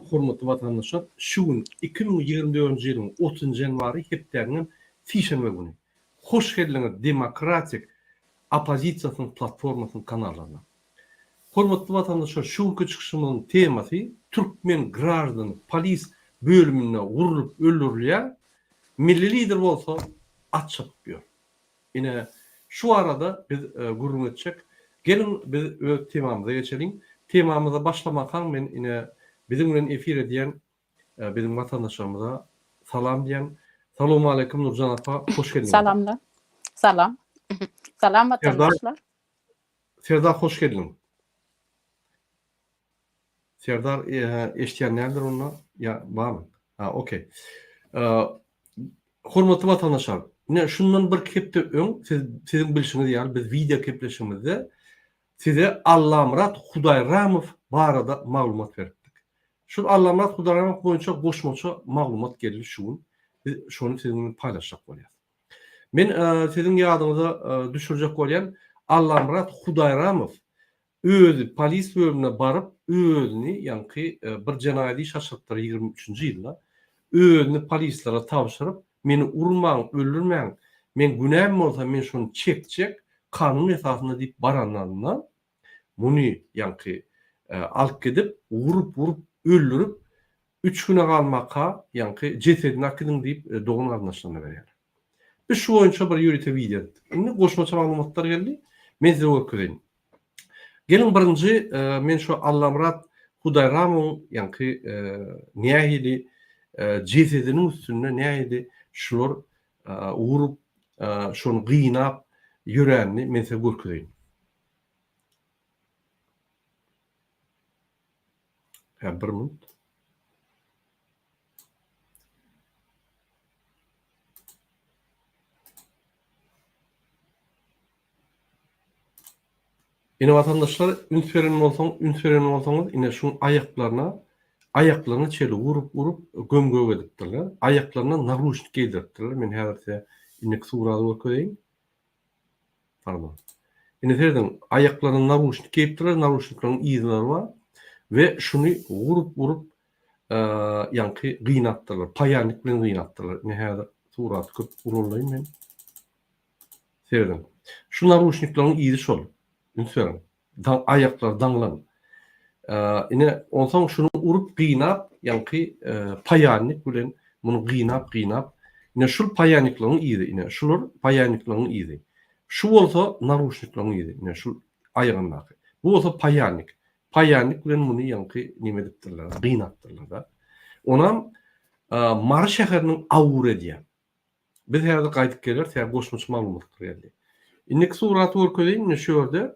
Hormatly watandaşlar, şu gün 2024-nji ýylyň otuzynjy ýanwary hepdäniňem sişenbe güni. Hoş geldiňiz Demokratik oppozisiýasynyň platformasynyň kanallaryna. Hormatly watandaşlar, şu günki çykyşymyzyň temasy türkmen graždany polis bölüminde urlup öldürilýär, milli lider bolsa at çapyp ýör. Ine, şu barada biz gürrüň etjek. Geliň, biz öz temamyza geçeliň. Temamyza başlamakaň men ine biziň bilen efir edýän biziň watandaşlarymyza salam diýýän. Salowmaleýkim Nurjan apa, hoş geldiňiz. Salamlar. Salam. Salam watandaşlar. Serdar hoş geldiň. Serdar eşitýän däldir onda ýa barmy? Ha okey. Hormatly watandaşlar, ine şundan bir hepde öň siz siziň bilşiňiz ýaly biz wideo gepleşigimizde size Allamyrat Hudaýramow barada maglumat beripdik. Şul Allamyrat Hudaýramow boýunça goşmaça maglumat geldi şu gün. Biz şony siziň bilen paýlaşjak bolýas. Men siziň ýadyňyza düşürjek bolýan Allamyrat Hudaýramow Özi polis bölümine baryp özüni ýaňky bir jenaýat iş açylypdyr 23-nji ýylda. Özüni polislere tabşyryp meni urmaň öldürmäň meň günäm bolsa men şony çekjek kanun esasynda diýip baranlarynda muny ýaňky alyp gidip urup urup öldürip üç güne galmaka ýaňky jesedini akidiň diýip dogan garyndaşlaryna berýärler. Biz şu boýunça bir ýörite wideo etdik. Indi goşmaça maglumatlar geldi. Men size görkezeýin. Geliň birinji men şu Allamyrat Hudaýramowyň ýaňky nähili jesediniň üstünde nähili şular urup şony gynap ýöränini men size görkezeýin. Hä bir minut. Ine watandaşlar üns beren bolsaň üns beren bolsaňyz ine şuň aýaklaryna aýaklaryna çeli urup urup göm gök edipdirler. Aýaklaryna nagruşnik geýdiripdirler. Men häzir size indiki suraty görkezeýin. Pardon. Ine serediň aýaklaryna naruşnik geýipdirler, naruşnikleriň yzlary bar we şuny urup urup ýaňky gynapdyrlar. Paýalnik bilen gynapdyrlar. Ine häzir suraty köp ulaldaýyn men. Serediň. Şu naruşnikleriň yzy şol. Üns beriň. Daň aýaklary daňlan. Ine, onsoň şuny urup gynap, ýaňky paýalnik bilen muny gynap gynap, ine şul paýalnikleriň yzy, ine şular paýalnikleriň yzy. Şu bolsa naruşnikleriň yzy, ine şul aýagyndaky. Bu bolsa paýalnik. Paýalnik bilen muny ýaňky neme edipdirler, gynapdyrlar-da. Onam Mary şäheriniň awury edýär. Biz häzir gaýdyp geleris, häzir goşmaça maglumatlar geldi. Indiki suraty görkezeýin, ine şu ýerde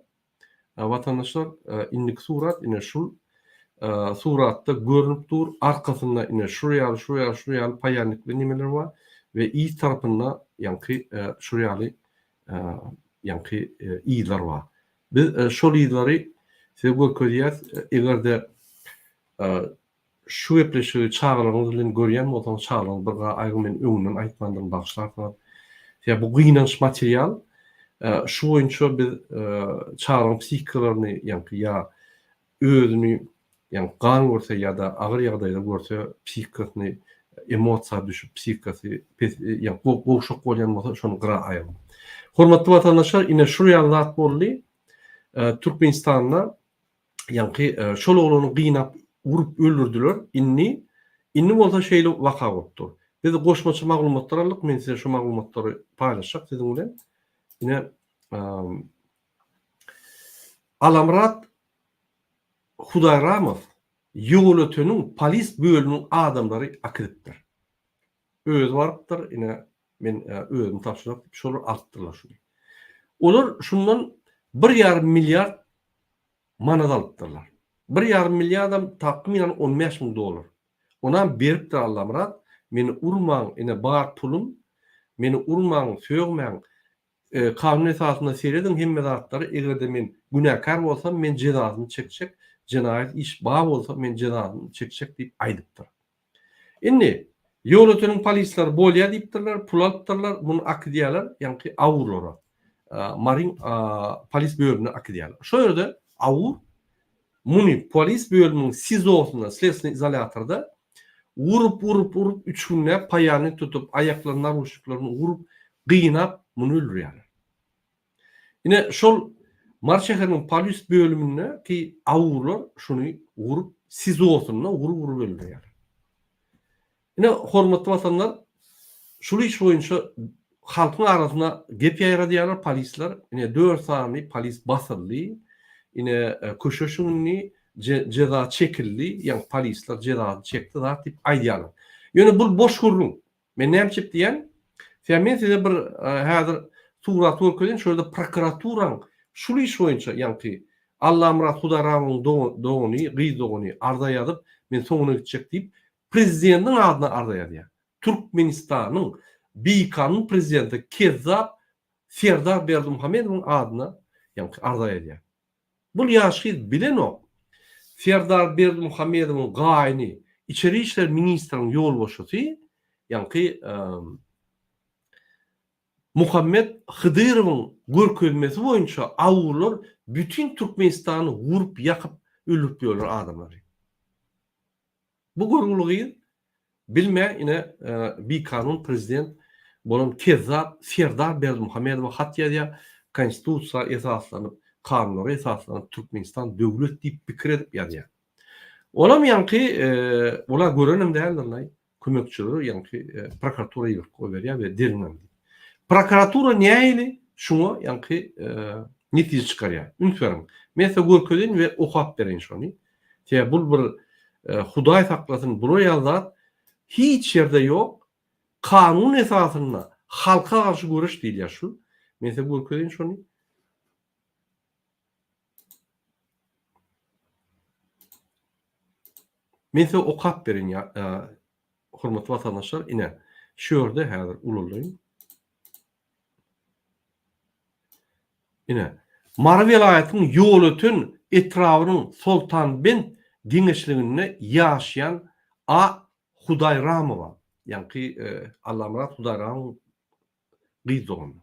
watandaşlar, indiki surat ine şul suratda görnüp dur, arkasynda ine şul ýaly, şul ýaly, şul ýaly paýalnikli nimeler bar we yz tarapynda ýaňky şul ýaly ýaňky yzlar bar. Biz şol yzlary size görkezýäs, eger-de Şu gepleşigi çagalaryňyz bilen görýän bolsaňyz çagalaryňyz bir ga aýryň men öňünden aýtmandyryn bagyşlarsyňyz. Sebäbi bu gynanç material şu boýunça biz çagalaryň psihikalaryny ýaňky ýa özüni ýaňky gan görse ýa-da agyr ýagdaýda görse psihikasyny emosiýa düşüp psihikasy pes ýaňky gowşak bolýan bolsa şony gyra aýryň. Hormatly watandaşlar ine şul ýaly zat boldy. Türkmenistanda Ýaňky şol oglany gynap urup öldürdiler. Indi indi bolsa şeýle waka bolupdyr. Biz goşmaça maglumatlar aldyk. Men size şu maglumatlary paýlaşjak siziň bilen. Ine Alamyrat Hudaýramow Ýolöteniň polis bölüminiň adamlary akidipdir. Özi barypdyr, ine men özüm tabşyrak diýip şolar alypdyrlar şuny. Olar şundan bir ýarym milliard manat alypdyrlar. Bir ýarym milliardam takmynan 15 müň dollar. Onam beripdir Allamyrat, meni urmaň, ine bar pulum, meni urmaň, sögmäň, kanun esasynda serediň hemme zatlary, eger-de men günäkär bolsam, men jezasyny çekjek, jenaýat iş bar bolsa, men jezasyny çekjek diýip aýdypdyr. Indi, Ýolöteniň polisleri bolýa diýipdirler, pul alypdyrlar, muny akidýärler, ýaňky awurlara, Maryň polis bölümine akidýärler. Şo ýerde awur Muny polis bölüminiň SIZO-synda, sledstweniý izolýatorda urup, urup, urup, üç günläp paýalnik tutup, aýaklaryny naruşniklaryny urup, gynap, muny öldürýärler. Ine, şol Mary şäheriniň polis bölümindäki awurlar şuny urup, SIZO-synda urup-urup öldürýärler. Ine, hormatly watanlar, şul iş boýunça halkyň arasynda gep ýaýradýarlar polisler. Ine, dört sany polis basyldy, ine, köşeşiň indi, jeza çekildi, ýagny polisler jezasyny çekdi zat diýip aýdýarlar. Ýöne bul boş gürrüň. Men näme üçin diýýän? Sebäbi men size bir häzir surat görkezeýin, şol ýerde prokuraturaň şul iş boýunça, ýagny Allamyrat Hudaýramowyň dogany, gyz dogany arza ýazyp, men soňuna gitjek diýip, prezidentiň adyna arza ýazýar. Türkmenistanyň bikanun prezidenti kezzap Serdar Berdimuhamedowyň adyna ýaňky arza ýazýar. Bul ýaş gyz bilenok. Serdar Berdimuhamedowyň gaýyny içeri işler ministriniň ýolbaşçysy ýaňky Muhammet Hydyrowyň görkezmesi boýunça awular bütin Türkmenistany urup ýakyp öldürip ýörler adamlary. Bu görgüli gyz bilmä ine bikanun prezident bolan kezzap Serdar Berdimuhamedowa hat ýazýar, konstitusiýa esaslanyp, kanunlara esaslanyp Türkmenistan döwlet diýip pikir edip ýazýar. Olam ýaňky ola görenem däldirlaý. Kömekçileri ýaňky prokuratura iberip goýberýär we derňäň diýip. Prokuratura nähili şuňa ýaňky netije çykarýar? Üns beriň. Men size görkezeýin we okap bereýin şony. Sebäbi bul bir Hudaý saklasyn bular ýaly zat hiç ýerde ýok. Kanun esasynda halka garşy göreş diýilýär şu. Men size görkezeýin şony. Men size okap bereýin hormatly watandaşlar ine şu ýerde häzir ulaldaýyn. Ine Mary welaýatynyň Ýolöten etrabynyň Soltanbent geňeşliginde ýaşaýan A. Hudaýramowa, ýaňky Allamyrat Hudaýramowyň gyz dogany.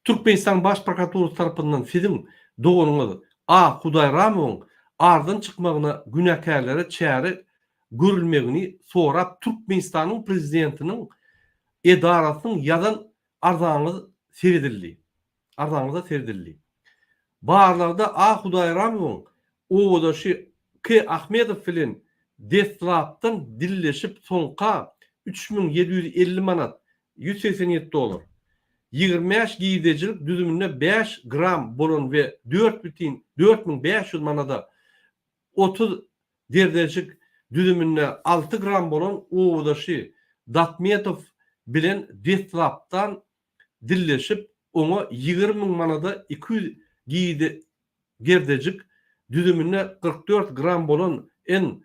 Türkmenistanyň Baş prokuraturasy tarapyndan siziň doganyňyz A. Hudaýramowyň aradan çykmagyna günäkärlere çäre görülmegini sorap Türkmenistanyň Prezidentiniň edarasynyň ýazan arzaňyz seredildi. Arzaňyza seredildi. Barlagda A. Hudaýramowyň obadaşy K. Ahmedow bilen deslapdan dilleşip soňka 3750 manat, 187 dollar, 25 girdejilik düzüminde bäş gram bolan we dört bütin 4500 manada 30 derdejik düzüminde alty gram bolan obadaşy Datmetow bilen deslapdan dilleşip, oňa 20 müň manada 200 girde gerdejik, düzüminde 44 gram bolan N.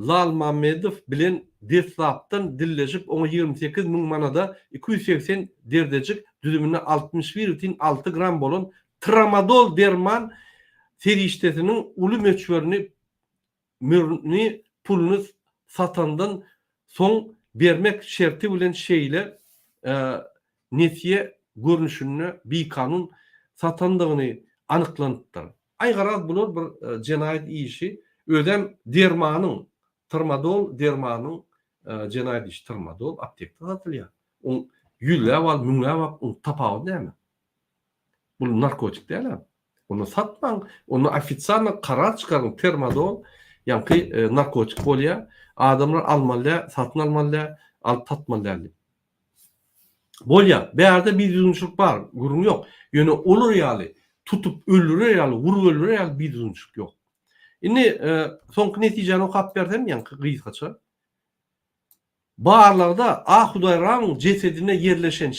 Lalmamedow bilen deslapdan dilleşip, oňa 28 müň manada 280 derdejik, düzüminde 61,6 gram bolan tramadol derman serişdesiniň uly möçberini mürni puluny satandan soň bermek şerti bilen şeýle nesýe görnüşinde bikanun satandygyny anyklanypdyr. Aý garaz bular bir jenaýat işi özem dermanyň trmadol dermanyň jenaýat işi trmadol aptekde satylýar. Oň ýüzläp al müňläp al oň tapawudy näme? Bul narkotik däl-ä. Ony satmaň, onda ofitsialno karar çykaryň termadol ýaňky narkotik bolýa, adamlar almaly däl, satyn almaly däl, alyp satmaly däl diýip. Bolýa, bärde bidüzgünçilik bar, gürrüň ýok. Ýöne olar ýaly tutup öldürer ýaly, urup öldürer ýaly bidüzgünçilik ýok. Indi soňky netijäni okap bersem ýaňky gysgaça. Barlagda A. Hudaýramowyň jesedinde ýerleşen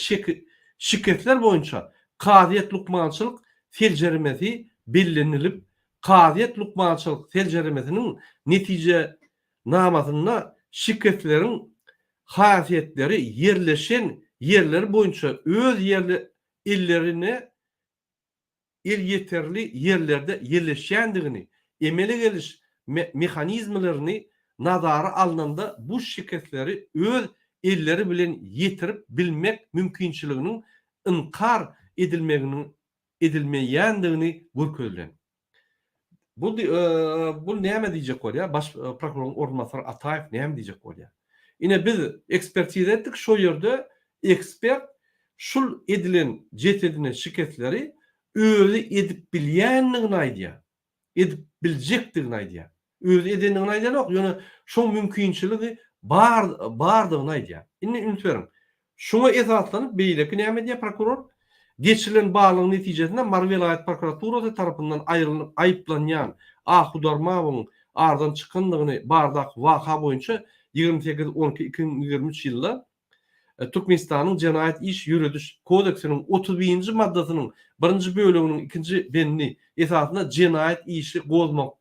şikesler boýunça kazyýet-lukmançylyk seljermesi bellenilip, kazyýet-lukmançylyk seljermesiniň netijenamasynda şikesleriň häsiýetleri ýerleşen ýerleri boýunça öz ellerine elýeterli ýerlerde ýerleşýändigini, emele geliş mehanizmlerini nazara alnanda bu şikesleri öz elleri bilen ýetirip bilmek mümkinçiliginiň ynkar edilmeginiň edilmeýändigini görkezilen. Bu bu näme diýjek bolýar? Baş prokuroryň orunbasary Ataýew näme diýjek bolýar? Ine biz ekspertiza etdik, şo ýerde ekspert şul edilen jesedine şikesleri özi edip bilýändigini aýdýar. Edip biljekdigini aýdýar. Özi edendigini aýdanok, ýöne şoň mümkinçiligi bar bardygyny aýdýar. Indi üns beriň. Şuňa esaslanyp beýleki näme edýär prokuror? Geçirilen barlagyň netijesinde Mary welaýat prokuraturasy tarapyndan aýrylyp aýyplanýan A. Hudarmawowyň aradan çykandygyny baradaky waka boýunça 28 12 2023 ýylda Türkmenistanyň Jenaýat iş ýörediş kodeksiniň 31-nji maddasynyň birinji böleginiň ikinji bendi esasynda jenaýat işi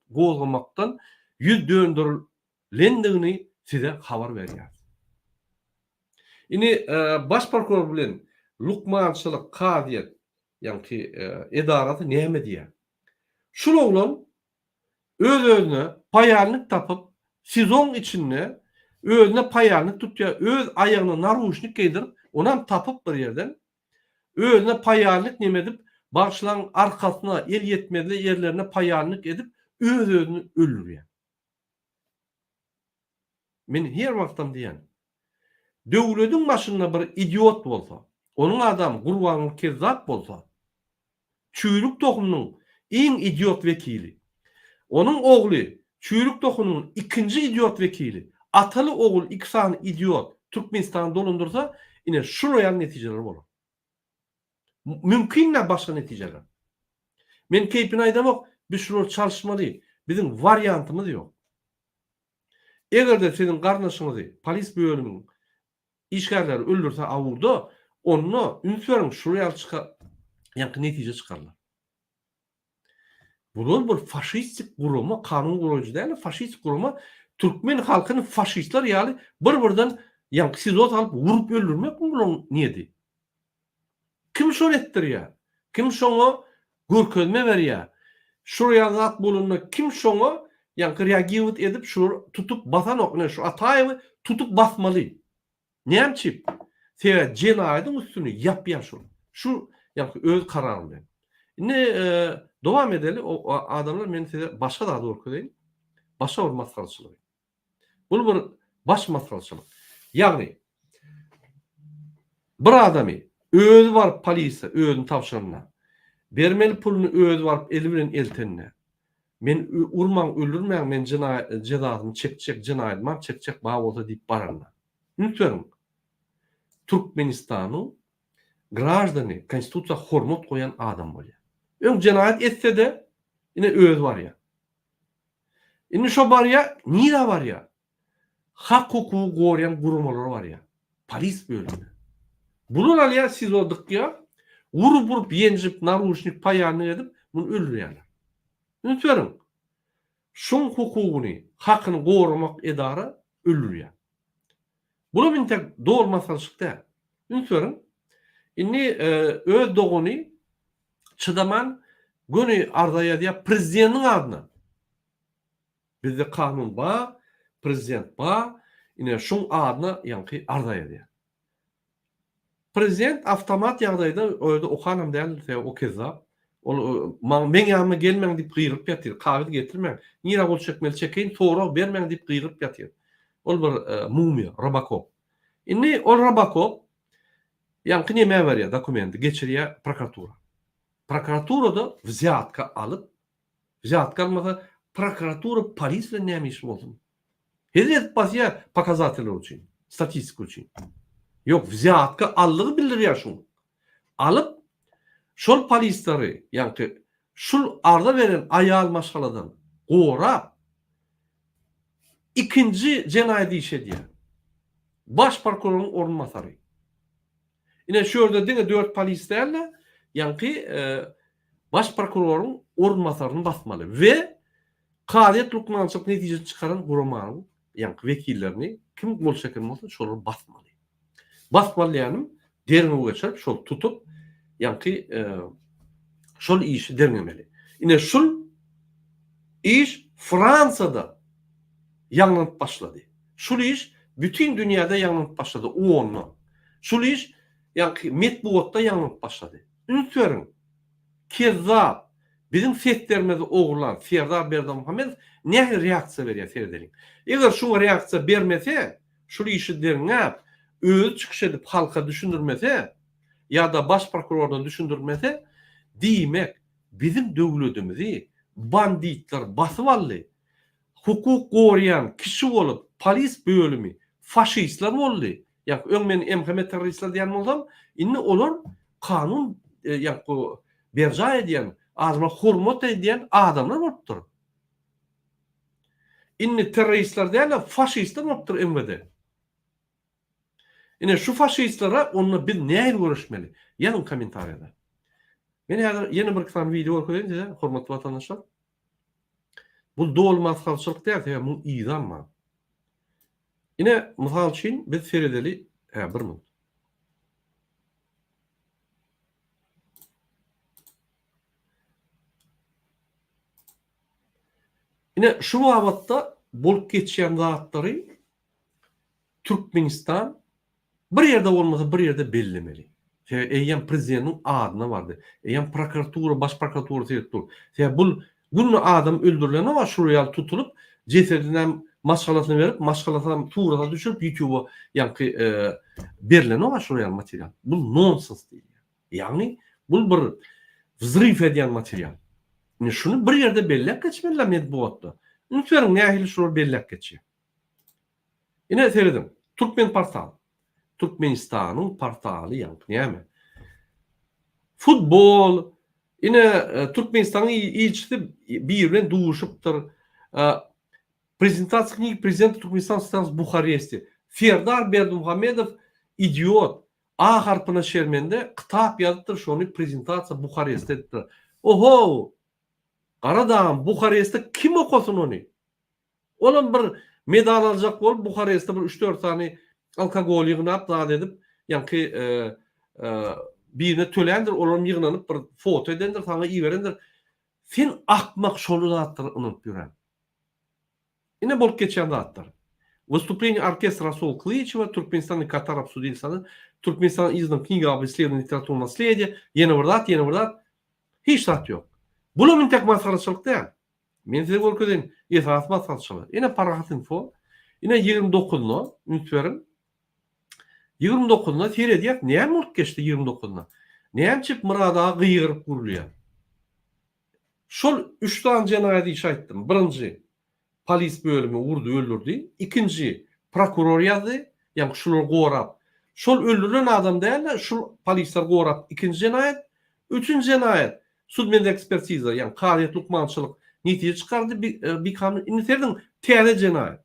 gozgamakdan 100 dönderilendigini size habar berýäris. Indi baş prokuror bilen lukmançylyk, kazyýet, ýaňky edarasy näme diýýär? Şul oglan öz-özüne paýalnik tapyp, SIZO-ň içinde özüne paýalnik tutýar, öz aýagyna naruşnik geýdirip, onam tapyp bir ýerden, özüne paýalnik neme edip, bagyşlaň arkasyna, el ýetmezli ýerlerine paýalnik edip, öz-özüni öldürýär. Men her wagtam diýýän. Döwlediň başynda bir idiot bolsa, onuň adam Gurbanguly Kezzap bolsa, çüýrük tohumynyň iň idiot wekili, onuň ogly çüýrük tohumynyň ikinji idiot wekili, ataly ogul iki sany idiot Türkmenistany dolandyrsa, ine şular ýaly netijeler bolar. Mümkin däl başga netijeler. Men keýpini aýdamok, biz şulary çalyşmaly, biziň wariantymyz ýok. Eger-de siziň garyndaşyňyzy polis bölüminiň işgärleri öldürse awurda, onda üns beriň şular ýaly çyka ýaňky netije çykarylar. Bular bir faşistik gurama, kanun goraýjy däl, faşistik gurama türkmen halkyny faşistler ýaly bir-birden ýaňky SIZO salyp urup öldürmekmi bularyň niýeti? Kim şony etdirýär? Kim şoňa görkezme berýär? Şular ýaly zat bolanda kim şoňa ýaňky reagiwat edip şulary tutup basanok? Ine şu Ataýewi tutup basmaly. Näme üçin? Sebäbi jenaýadyň üstüni ýapýar şul. Şu ýaňky öz karary bilen. Indi dowam edeli adamlar men size başga zat görkezeýin. Başga bir masgaraçylygy. Bul bir baş masgaraçylyk. Ýagny bir adamy özi baryp polisiýa özüni tabşyranda, bermeli puluny özi baryp eli bilen eltende, men urmaň öldürmäň men jezasyny çekjek jenaýadymam çekjek bar bolsa diýip baranda. Üns beriň. Türkmenistanyň graždany konstitusiýa hormat goýan adam bolýar. Öň jenaýat etse-de ine özi barýar. Indi şo barýa, nirä barýa? Hak-hukugy goraýan guramalara barýa. Polis bölümine. Bular alýa, SIZO dykýa, urup-urup, ýenjip, naruşnik, paýannik edip, muny öldürýärler. Üns beriň. Şoň hukugyny, hakyny goramak edara öldürýär. Bulam intek doly maslahatlaşyk däl. Üns beriň. Indi öz dogany çydaman göni arza ýazýar prezidentiň adyna. Bizde kanun bar, prezident bar, ine şuň adyna ýaňky arza ýazýar. Prezident awtomat ýagdaýda o ýerde okanam däldir, sebäbi o kezzap. Ol maň meň ýanyma gelmäň diýip gygyryp ýatyr, kagyz getirmäň, nirä gol çekmeli çekeýin, sorag bermäň diýip gygyryp ýatyr. Ol bir mumyýa, robokop. Indi ol robokop Ýaňky nämä berýär dokumenti geçirýär prokuratura. Prokuraturada wzýatka alyp, wzýatka almasa prokuratura polis bilen näme işi bolsun? Hezil edip basýar pokazateller üçin, statistika üçin. Ýok, wzýatka aldygy bildirýär şuň. Alyp şol polisleri, ýaňky şul arza beren aýal maşgaladan gorap ikinji jenaýat işi edýär. Baş prokuroryň orunbasary. Ine şu ýerde diňe dört polis däl-de, ýaňky baş prokuroryň orunbasaryny basmaly we kazyýet lukmançylyk netijesini çykaran guramanyň ýaňky wekillerini kim gol çeken bolsa şolary basmaly. Basmaly diýýänim derňew geçirip şol tutup ýaňky şol işi derňemeli. Ine şul iş Fransiýada ýaňlanyp başlady. Şul iş bütin dünýäde ýaňlanyp başlady OON-da. Şul iş ýaňky metbugatda ýaňlanyp başlady. Üns beriň. Kezzap. Biziň seslerimizi ogurlan Serdar Berdimuhamedow nähili reaksiýa berýär seredeliň. Eger şuňa reaksiýa bermese, şul işi derňäp, özi çykyş edip halka düşündirmese ýa-da baş prokurordan düşündirmese, diýmek biziň döwledimizi banditler basyp aldy, hukuk goraýan kişi bolup polis bölümi faşistler boldy, ýa öň men MHM terroristler diýen bolsam, indi olar kanun ýa berjaý edýän, adama hormat edýän adamlar bolupdyr. Indi terroristler däl-de faşistler bolupdyr MWD. Ine şu faşistlere onda biz nähili göreşmeli? Ýazyň kommentariýada. Men häzir ýene bir iki sany wideo görkezeýin size, hormatly watandaşlar. Bu doly masgaraçylyk däl, sebäbi muň yzam bar. Ine, mysal üçin biz seredeli, hä, bir minut. Ine, şu babatda bolup geçýän zatlary Türkmenistan bir ýerde bolmasa bir ýerde bellemeli. Sebäbi eýýäm prezidentiň adyna bardy. Eýýäm prokuratura, baş prokuratura seredip dur. Sebäbi bul günde adam öldürilene bar şular ýaly tutulyp, jesedinem maşgalasyna berip, maşgalasynam surata düşürip ýutuba ýaňky berilene bar şular ýaly material. Bul nonsens diýilýär. Ýagny bul bir wzryw edýän material. Indi şuny bir ýerde belläp geçmeliler metbugatda. Üns beriň nähili şular belläp geçýär. Ine serediň, Türkmenportal. Türkmenistanyň portaly ýaňky näme? Futbol, ine Türkmenistanyň ilçisi biri bilen duşupdyr. Prezentasiýa knigi prezidenta Türkmenistana sostoýalась w Buhareste. Serdar Berdimuhamedow idiot, A harpyna şermende kitap ýazypdyr şony prezentasiýa Buharestde edipdir. Ohow! Gara dagym Buharestde kim okasyn ony? Olam bir medal aljak bolup Buharestde bir üç-dört sany alkogol ýygnap zat edip ýaňky birine töländir olaram ýygnanyp bir foto edendir saňa iberendir. Sen akmak şol zatlara ynanyp ýören. Ine bolup geçýän zatlar. Wystупление orkestra Rasul Klyçewa, Türkmenistan i Katar obsudili sany, Türkmenistan izdan kniga об исследовании литературного наследия, ýene bir zat, ýene bir zat. Hiç zat ýok. Bulam intek masgaraçylyk däl. Men size görkezeýin esasy maslahatçylar. Ine Parahat info. Ine 29-na üns beriň. 29-na seredýäs näme bolup geçdi 29-na. Näme üçin Myrat aga gygyryp gürleýär? Şol 3 sany jenaýat işi aýtdym. Birinji polis bölümi urdy öldürdi. Ikinji prokuror ýazdy. Ýagny şulary gorap. Şol öldürilen adam däl-de şul polisler gorap ikinji jenaýat. Üçünji jenaýat Sudmedekspertiza, ýagny kazyýet lukmançylyk netije çykardy bikanun. Indi serediň, täze jenaýat.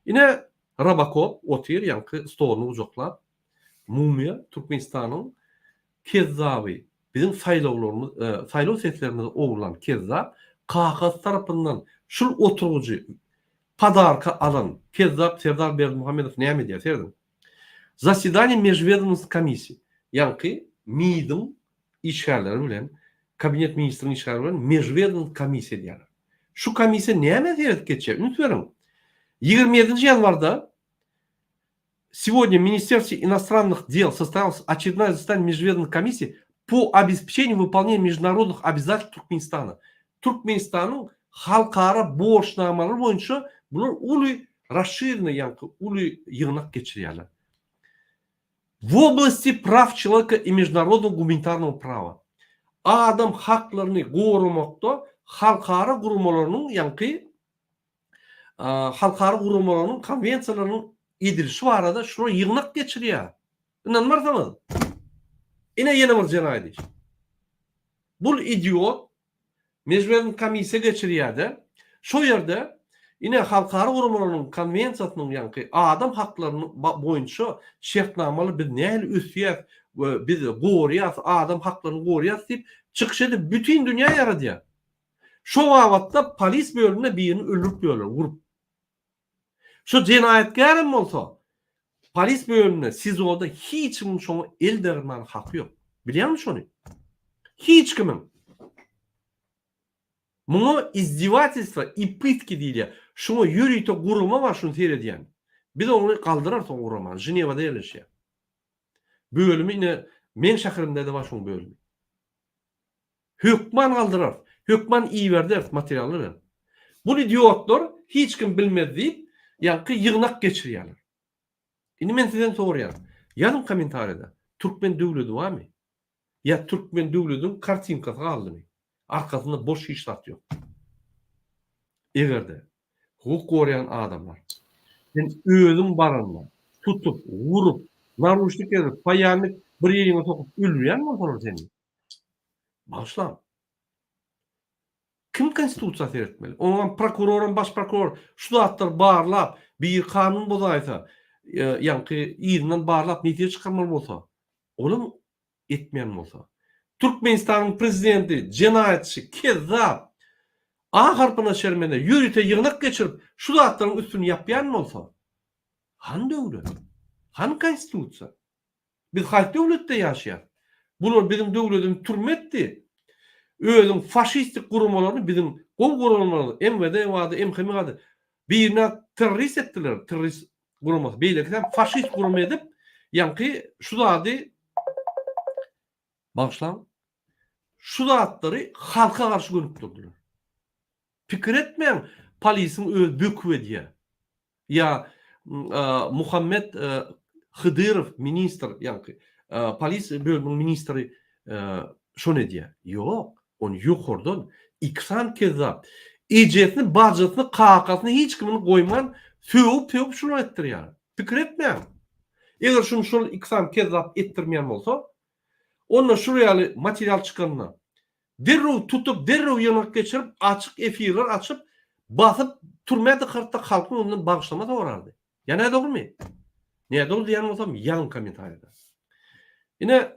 Ine Robokop otyr, ýaňky stoluny gujaklap. Mumyýa Türkmenistanyň kezzaby, biziň saýlawlarymyz, saýlaw seslerimizi ogurlan kezzap, kakasy tarapyndan şul oturgyjy podarka alan kezzap Serdar Berdimuhamedow näme edýär, serediň. Zasedaniýe mežwedomstw komissiýa, ýaňky MID-iň işgärleri bilen, Kabinet ministriň işgärleri bilen mežwedomstw komissiýa edýärler. Şu komissiýa nämä seredip geçýär? Üns beriň. 27-nji ýanwarda Сегодня в Министерстве иностранных дел состоялось очередное заседание межведомственной комиссии по обеспечению выполнения международных обязательств Туркменистана. Türkmenistanyň halkara borçnamalary boýunça bular uly rasşirnyý ýaňky uly ýygnak geçirýärler. W oblasti praw çeloweka i mežnarodnogo gumanitarnogo prawa. Adam haklaryny goramakda halkara guramalarynyň ýaňky halkara guramalarynyň konwensiýalarynyň edilişi barada şular ýygnak geçirýär. Ynanmarsyňyz. Ine ýene bir jenaýat işi. Bul idiot Mejberiň komissiýa geçirýärde, şo ýerde ine halkara guramalarynyň konwensiýasynyň ýaňky adam haklaryny boýunça şertnamalar biz nähili ösýäs we biz gorýas adam haklaryny gorýas diýip çykyş edip bütin dünýä ýaradýar. Şo babatda polis bölüminde birini öldürip ýörler urup. Şo jenaýatkärem bolsa polis bölüminde SIZO-da hiç kimiň şoňa el degirmäne haky ýok. Bilýäňmi şony? Hiç kimiň. Muňa izdevatelstwo i pytki diýilýär. Şuňa ýörite gurama bar şuny seredýän. Biz ony galdyrarys o guramany. Ženewada ýerleşýär. Bölümi ine meň şäherimde-de bar şoň bölümi. Hökman galdyrarys. Hökman iberderis materiallar bilen. Bul idiotlar hiç kim bilmez diýip, ýaňky ýygnak geçirýärler. Indi men sizden soraýan. Ýazyň kommentariýada. Türkmen döwledi barmy? Ýa türkmen döwlediniň kartinkasy galdymy? Arkasynda boş hiç zat ýok. Egerde hukuk goraýan adamlar sen özüň baranda tutup, urup, naruşnik edip, paýalnik bir ýeriňe sokup öldürýän bolsalar seni, bagyşlaň. Kim konstitusiýa seretmeli? Oňam prokuroram baş prokuror şu zatlary barlap, biri kanun bozaýsa, ýaňky yzyndan barlap netije çykarmaly bolsa, olam etmeýän bolsa. Türkmenistanyň prezidenti jenaýatçy, kezzap, A harpyna şermende ýörite ýygnak geçirip şu zatlaryň üstüni ýapýan bolsa, hany döwlet? Hany konstitusiýa? Biz haýsy döwletde ýaşaýas? Bular biziň döwletimizi türme etdi. Özüň faşistik guramalaryny biziň gowy guramalarymyz MWD bardy, MHM bardy. Birine terrorist etdiler, terrorist guramasy. Beýlekisem faşist gurama edip, ýaňky şu zady bagyşlaň, şu zatlary halka garşy gönükdirdiler. Pikir etmäň, polisiň özi böküp edýär. Ýa Muhammet Hydyrow ministr, ýaňky polis bölüminiň ministri şony edýär. Ýok, ony ýokardan iki sany kezzap ejesini, bajysyny, kakasyny hiç kimini goýman sögüp-sögüp şular etdirýär. Pikir etmäň. Eger şuny şol iki sany kezzap etdirmeýän bolsa, onda şular ýaly material çykanda Derrew tutup, derrew ýygnak geçirip, açyk efirler açyp, basyp, türmä dykartda halkyň öňünden bagyşlama sorardy. Ýa nädogrymy? Nädogry diýýän bolsam ýazyň kommentariýada. Ine,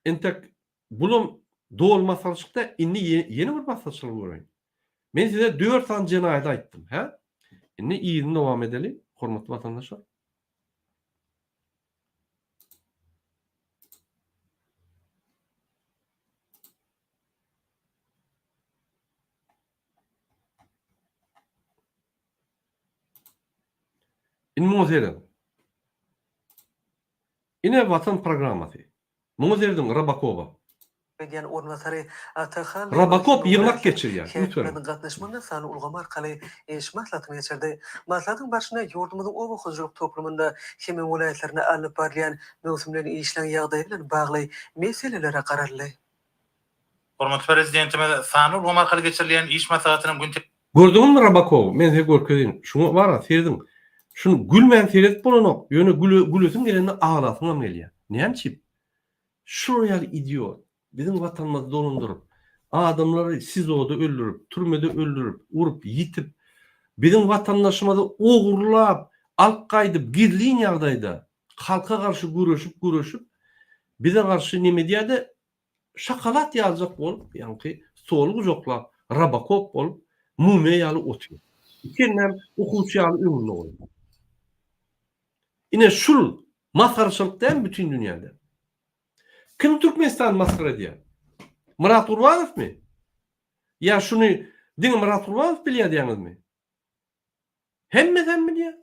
entek bulam doly masgaraçylyk däl, indi ýene bir masgaraçylygy göreýin. Men size dört sany jenaýady aýtdym, hä? Indi yzyny dowam edeli, hormatly watandaşlar. Indi muňa serediň. Ine Watan programmasy. Muňa serediň Robokoba. Edýän orunbasary Atahan Robokop ýygnak geçirýär. Üns beriň. Häkimiň gatnaşmagynda sanly ulgam arkaly iş maslahatyny geçirdi. Maslahatyň barşynda ýurdumyzyň oba hojalyk toplumynda hem welaýatlarynda alnyp barylýan Möwsümleýin işleň ýagdaýy bilen bagly meselelere garaldy. Hormatly Prezidentimiz sanly ulgam arkaly geçirilýän iş maslahatynyň gün Gördüňizmi Robokowy? Men size görkezeýin. Şuňa bara serediň. Şuny gülmän seredip bolanok. Ýöne güle gülesiň gelende aglasyňam gelýär. Näme üçin? Şular ýaly idiot biziň watanymyzy dolandyryp, adamlary SIZO-da öldürip, türmede öldürip, urup, ýitip, biziň watandaşymyzy ogurlap, alyp gaýdyp gizlin ýagdaýda halka garşy göreşip göreşip bize garşy neme edýärde şokolad ýaljak bolup ýaňky stoly gujaklap robokop bolup mumyýa ýaly otyr. Iki elinem okuwçy ýaly öňünde goýup. Ine şul masgaraçylyk dälmi bütin dünýäde? Kim Türkmenistany masgara edýär? Myrat Gurbanowmy? Ýa şuny diňe Myrat Gurbanow bilýär diýýäňizmi? Hemmesem bilýär.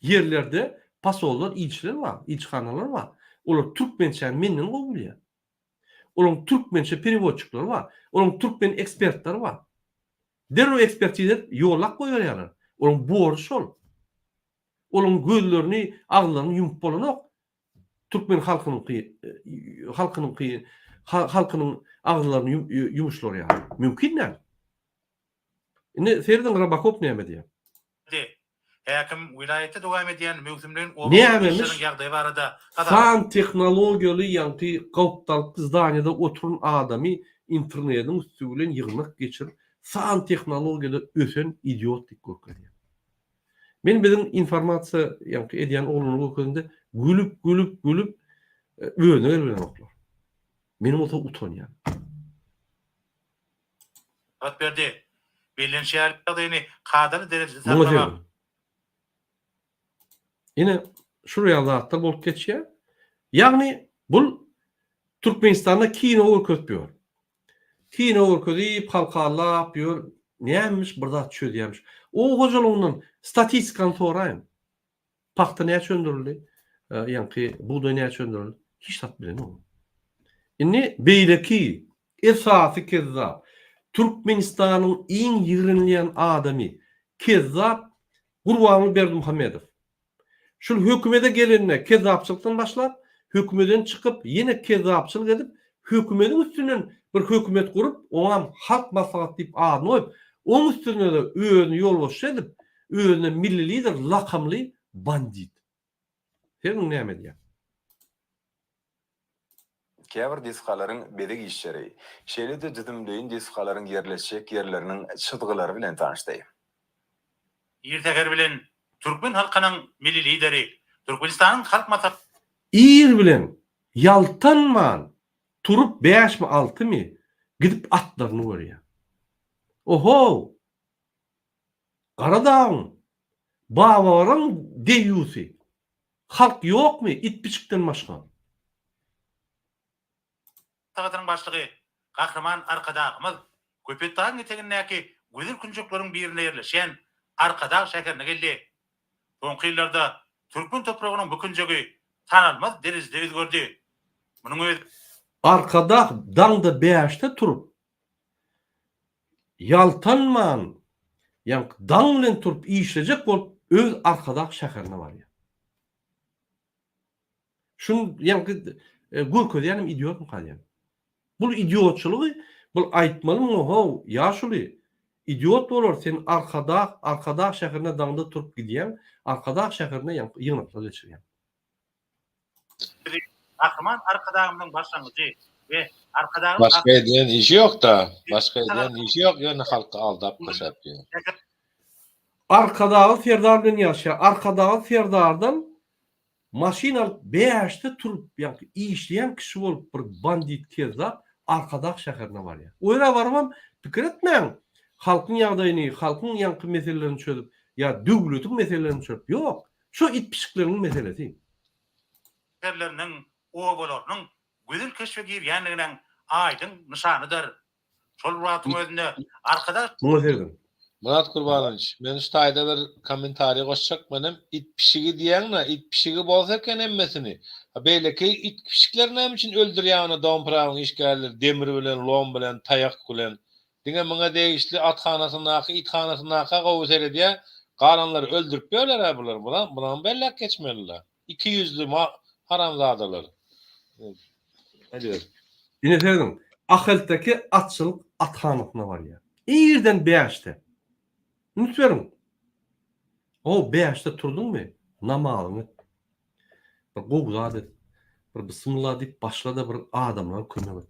Ýerlerde posollar, ilçiler bar, ilçihanalar bar. Olar türkmençäni menden gowy bilýär. Olaryň türkmençe perewodçiklary bar. Olaryň türkmen ekspertleri bar. Derrew ekspertiza edip ýollap goýberýärler. Olaryň borjy şol. Olaryň gözlerini, agyzlaryny ýumup bolanok. Türkmen halkynyňky halkynyňky halkynyň agyzlaryny ýumuşlar ýaly. Mümkin däl. Indi serediň Robokop näme diýýär. Di. Häkim welaýatda dowam edýän möwsümleýin oba hojalyk işleriniň ýagdaýy barada hasabat. San tehnologiýaly ýaňky gapdalky zdaniýada oturan adamy internediň üsti bilen ýygnak geçirip san tehnologiýada ösen idiot diýip görkezýär. Men biziň informasiýa ýaňky edýän oglanlary görkezende gülüp gülüp gülüp özüne gelibilenoklar. Men bolsa utanýan. Hasabat berdi. Bellenişi ýaly, ýagdaýyny kadaly derejede Muňa saklamak. serediň. Ine, şular ýaly zatlar bolup geçýär. Ýagny, bul Türkmenistanda kino görkezip ýör. Kino görkezip, halky aldap ýör. Nämiş bir zat çözýärmiş. Oba hojalygyndan statistikany soraýyň. Pagta näçe öndürildi? Ýaňky bugdaý näçe öndürildi? Hiç zat bilenok. Indi beýleki esasy kezzap. Türkmenistanyň iň ýigrenilýän adamy kezzap Gurbanguly Berdimuhamedow. Şul hökümede gelende kezzapçylykdan başlap, hökümeden çykyp ýene kezzapçylyk edip, hökümediň üstünden bir hökümet gurup, oňam Halk Maslahaty diýip adyny goýup, oň üstünde-de özüni ýolbaşçy edip, özüne Milli Lider lakamly bandit. Sen muny näme edýäň? Käbir desgalaryň bezeg işleri, şeýle-de düzümleýin desgalaryň ýerleşjek ýerleriniň çyzgylary bilen tanyşdy. Ir säher bilen türkmen halkynyň Milli Lideri, Türkmenistanyň Halk Maslahatynyň. Ir bilen ýaltanman turup bäşmi altymy gidip atlaryny görýär. Ohow! Gara dagyň Bababaraň deýýusy. Halk ýokmy it-pişikden başga? Maslahatynyň başlygy Gahryman Arkadagymyz Köpetdagyň etegindäki gözel künjekleriň birinde ýerleşýän Arkadag şäherine geldi. Soňky ýyllarda türkmen topragynyň bu künjegi tanalmaz derejede özgerdi. Munuň özi. Arkadag daňda bäşde turup, Ýaltanman, ýaňky daň bilen turup işlejek bolup öz Arkadag şäherine barýar. Şuny ýaňky görkezýänem idiotmyka diýýän. Bul idiotçylygy bul aýtmaly muňa how ýaşuly idiot bolar sen Arkadag Arkadag şäherine daňda turup gidýäň Arkadag şäherine ýaňky ýygnaklar geçirýäň. Bizi Gahryman Arkadagymyzyň başlangyjy we Arkadagly Başga edýän işi ýokda. Başga edýän işi ýok, ýöne halky aldap kösäp ýör. Arkadagly Serdar bilen ýaşaýar. Arkadagly Serdardan maşyn alyp bäşde turup ýaňky işleýän kişi bolup bir bandit kezzap Arkadag şäherine barýar. O ýere barybam pikir etmäň halkyň ýagdaýyny, halkyň ýaňky meselelerini çözüp ýa döwletiň meselelerini çözüp ýok. Şu it pişikleriň meselesi. Şäherleriniň, obalarynyň gözel keşbe girýändiginiň aýdyň nyşanydyr. Şol bir wagtyň özünde Arkadag. Muňa serediň. Myrat Gurbanowiç, men şu taýda bir kommentariý goşjak menem it pişigi diýýäňdä it pişigi bolsa eken hemmesini a beýleki it pişikleri näme üçin öldürýä ony domprawyň işgärleri demir bilen lom bilen taýak bilen Diňe muňa degişli athanasyndaky, ithanasyndaky gowy seredýä, galanlary öldürip ýörler-ä bular, munam belläp geçmeli-le. Ikiýüzli haramzadalar. Aýdyber. Ine serediň, Ahalteke atçylyk athanasyna barýar. Irden bäşde. Üns beriň. How, bäşde turduňmy, namazyňy et. Bir gowy zat et. Bir bismillah diýip başla-da bir adamlara kömek et.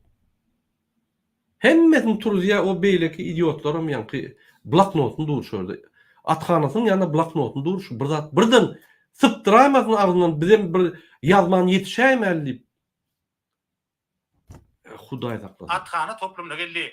Hemmesini turuzýa o beýleki idiotlaram ýaňky bloknotyny dur şu ýerde. Athanasynyň ýanynda bloknotyny dur şu bir zat birden sypdyraýmasyn agzyndan bizem bir ýazman ýetişäýmäli diýip. Hudaý saklasyn. Athana toplumyna geldi.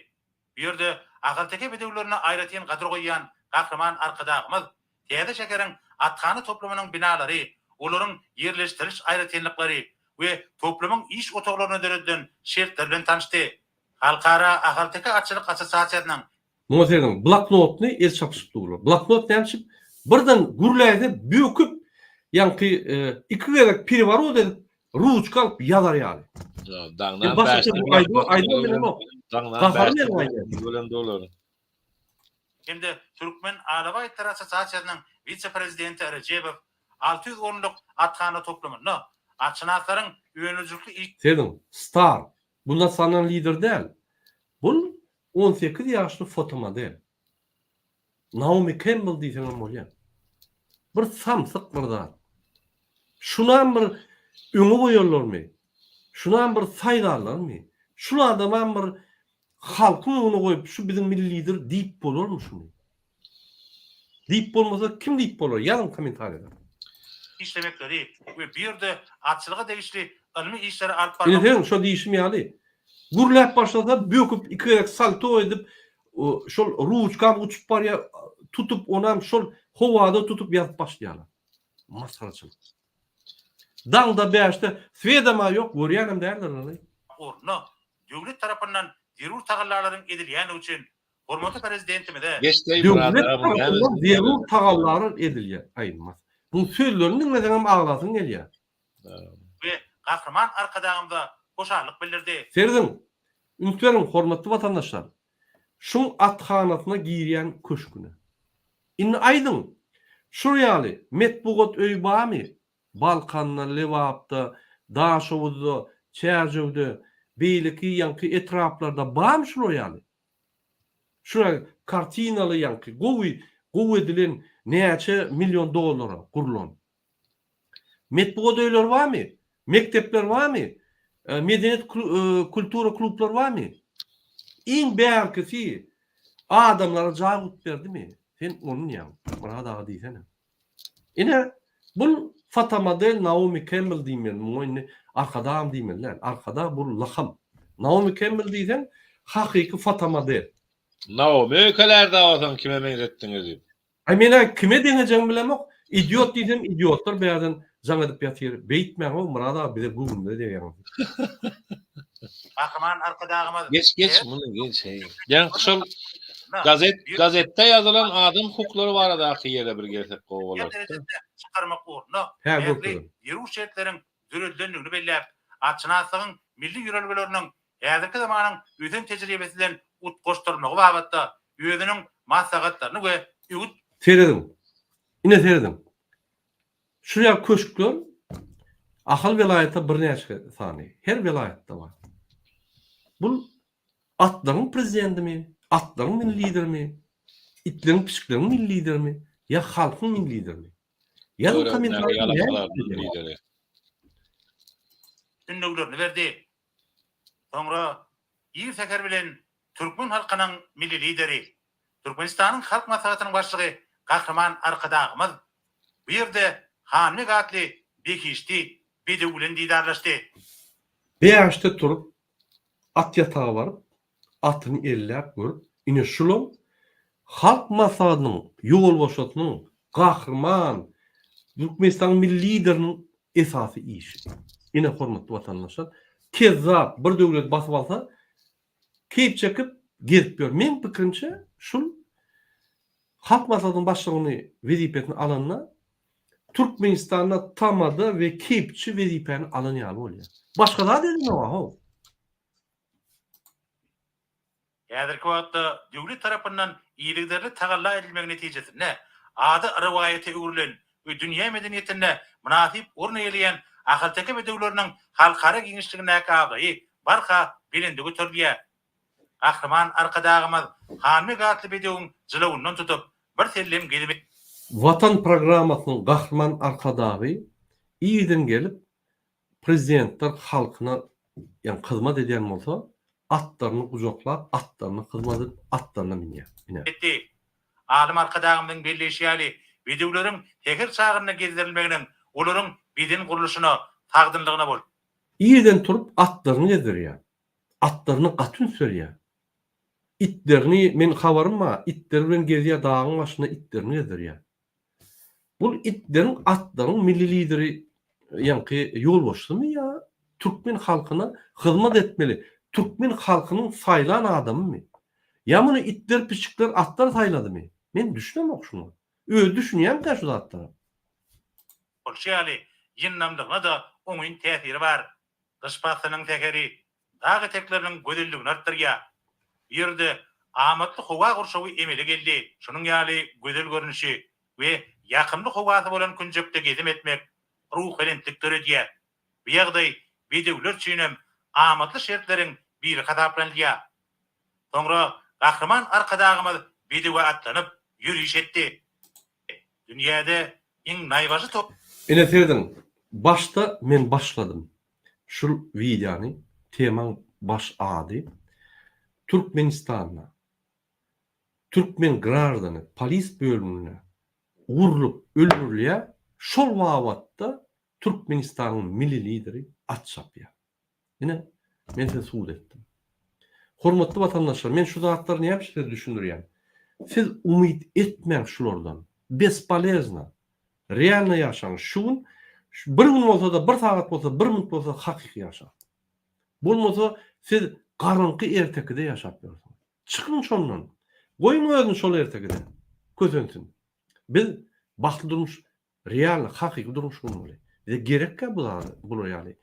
Bu ýerde ahalteke bedewlerine aýratyn gadyr goýýan Gahryman Arkadagymyz täze şäheriň athana toplumynyň binalary, olaryň ýerleşdiriş aýratynlyklary we toplumyň iş otaglarynda döredilen şertler bilen tanyşdy. Halkara ahalteke atçylyk assosiasiýasynyň. Muňa serediň, bloknotny el çapyşyp durlar. Bloknot näme üçin? Birden gürläýse böküp, ýaňky iki gezek pereworot edip, ruçka alyp ýazar ýaly. Daňdan bäşde Daňdan bäşde bilen dolar. Hem-de Türkmen alabaý itleri assosiasiýasynyň wise-prezidenti Rejebow 600 orunlyk athana toplumynda atşynaslaryň önüjilikli iş Serediň, Star, bu nasional lider däl. Bul 18 ýaşly fotomodel. Naomi Kembl diýseňem bolýar. Bir samsyk bir zat. Şunam bir öňe goýarlarmy? Şunam bir saýlarlarmy? Şul adamam bir Halkyň öňüne goýup şu biziň milli lider diýip bolarmy şuny? Diýip bolmasa kim diýip bolar ýazyň kommentariýada. Işlemekleri we bu ýerde atçylyga degişli ylmy işleri alyp Ine barmak. seň şo diýşim ýaly gürläp başlasa böküp iki gezek salto edip şol ruçkam uçup barýa tutup onam şol howada tutup ýazyp başlaýarlar. Masgaraçylyk. Daňda bäşde swedama ýok görýänem däldirler. Ornuna döwlet tarapyndan zerur tagallalaryň edilýändigi üçin hormatly Prezidentimize Geçdeý Döwlet myrat aga bu näme tarapyndan zerur tagallalar edilýär. Aý mas. Bu sözlerini diňleseňem aglasyň gelýär. We Gahryman Arkadagymyza hoşallyk bildirdi. Serediň, üns beriň hormatly watandaşlar. Şuň athanasyna girýän köşgüne. Indi aýdyň, şul ýaly metbugat öýi barmy Balkanda, Lebapda, Daşoguzda, Çärjewde, beýleki ýaňky etraplarda barmy şular ýaly? Şular kartinaly ýaňky gowy gowy edilen näçe million dollara gurlan. Metbugat öýleri barmy? Mekdepler barmy? Medeniýet kultura klublary barmy? Iň bärkisi adamlara jaý gurup berdimi? Sen ony diýýäň. Myrat aga diýsene. Ine, bul fotomodel Naomi Kembel diýmeli, muňa indi Arkadagam diýmeli däl. Arkadag bul lakam. Naomi Kembel diýseň, hakyky fotomodel. Naomi öýkelärdi awasaň kime meňzetdiňiz diýip. Aý men-ä kime deňejegimi bilemok. Idiot diýsem idiotlar bärden jaň edip ýatyr. Beýtmäň-ow Myrat aga bize göwnümize degýäňiz diýip. Gahryman Arkadagymyz Geç geç muny geç heý. Ýaňky şol gazet gazetde ýazylan adam hukuklary baradaky ýere bir gelsek gowy bolardy. derejesine çykarmak ugrunda Hä ähli görkeziň. zerur şertleriň döredilendigini belläp, atşynaslygyň milli ýörelgeleriniň häzirki zamanyň ösen tejribesi bilen utgaşdyrylmagy babatda özüniň maslahatlaryny we öwüt Serediň. Ine serediň. Şu ýaly köşkler Ahal welaýatda birnäçe sany, her welaýatda bar. Bul atlaryň prezidentimi, atlaryň milli liderimi, itleriň, pişikleriň milli liderimi ýa halkyň milli liderimi? Ýazyň kommentariýada näme Ündewlerini berdi. Soňra ir säher bilen türkmen halkynyň Milli Lideri, Türkmenistanyň Halk Maslahatynyň Başlygy Gahryman Arkadagymyz bu ýerde Hanbeg atly behişdi bedew bilen didarlaşdy. Bäşde turup, at ýataga baryp, atyny elläp görüp, ine şulam Halk Maslahatynyň ýolbaşçysynyň, Gahryman Türkmenistanyň Milli Lideriniň esasy işi. Ine hormatly watandaşlar, kezzap bir döwleti basyp alsa, keýp çekip gezip ýör. Meň pikirimçe şul Halk Maslahatynyň başlygyny wezipesini alanda Türkmenistanda tamada we keýpçi wezipäni alan ýaly bolýar. Başga zat edenok-a how. Häzirki wagtda döwlet tarapyndan yzygiderli tagalla edilmegi netijesinde ady rowaýata öwrülen we dünýä medeniýetinde mynasyp orun eýeleýän ahalteke bedewleriniň halkara giňişligindäki abraýy barha belende göterilýär. Gahryman Arkadagymyz Hanbeg atly bedewiň jylawyndan tutup, birsellem gezim. Watan programmasynyň Gahryman Arkadagy irden gelip Prezidentler halkyna ýagny hyzmat edýän bolsa, atlaryny gujaklap, atlaryna hyzmat edip, atlaryna münýär. Ine. Etdi. Alym Arkadagymyzyň belleýşi ýaly, bedewleriň säher çagynda gezdirilmeginiň olaryň beden gurluşyna, sagdynlygyna bol. Irden turup atlaryny gezdirýär. Atlaryna gaty üns berýär. Itlerini, men habarym bar, itleri bilen gezýär, dagyň başynda itlerini gezdirýär. Bul itleriň atlaryň milli lideri ýaňky ýolbaşçysymy ýa türkmen halkyna hyzmat etmeli türkmen halkynyň saýlan adamymy? Ýa muny itler pişikler atlar saýladymy? Men düşünemok şuňa. Özi düşünýämikä şu zatlara? Bolşy ýaly, ýyndamlygyna-da oňyn täsiri bar. Gyş paslynyň säheri dag etekleriniň gözelligini artdyrýar. Bu ýerde amatly howa gurşawy emele geldi. Şunuň ýaly gözel görnüşi we ýakymly howasy bolan künjekde gezim etmek ruhubelentlik döredýär. Bu ýagdaý bedewler üçin hem amatly şertleriň biri hasaplanylýar. Soňra Gahryman Arkadagymyz bedewe atlanyp, ýöriş etdi. Dünýäde iň naýbaşy to. Ine serediň başda men başladym şul wideony temaň baş ady Türkmenistanda türkmen graždany polis bölüminde urlup öldürilýär şol babatda Türkmenistanyň milli lideri at çapýar. Ine, men size subut etdim. Hormatly watandaşlar, men şu zatlary näme üçin size düşündirýän? Siz umyt etmäň şulardan. Bespolezno. Realno ýaşaň. Şu gün bir gün bolsa-da, bir sagat bolsa, bir minut bolsa hakyky ýaşaň. Bolmasa siz garaňky ertekide ýaşap ýörsüňiz. Çykyň şondan. Goýuň özüni şol ertekide. Kösensin. Biz bagtly durmuş Real hakyky durmuş gurmaly. Bize gerekkä bu zady bular ýaly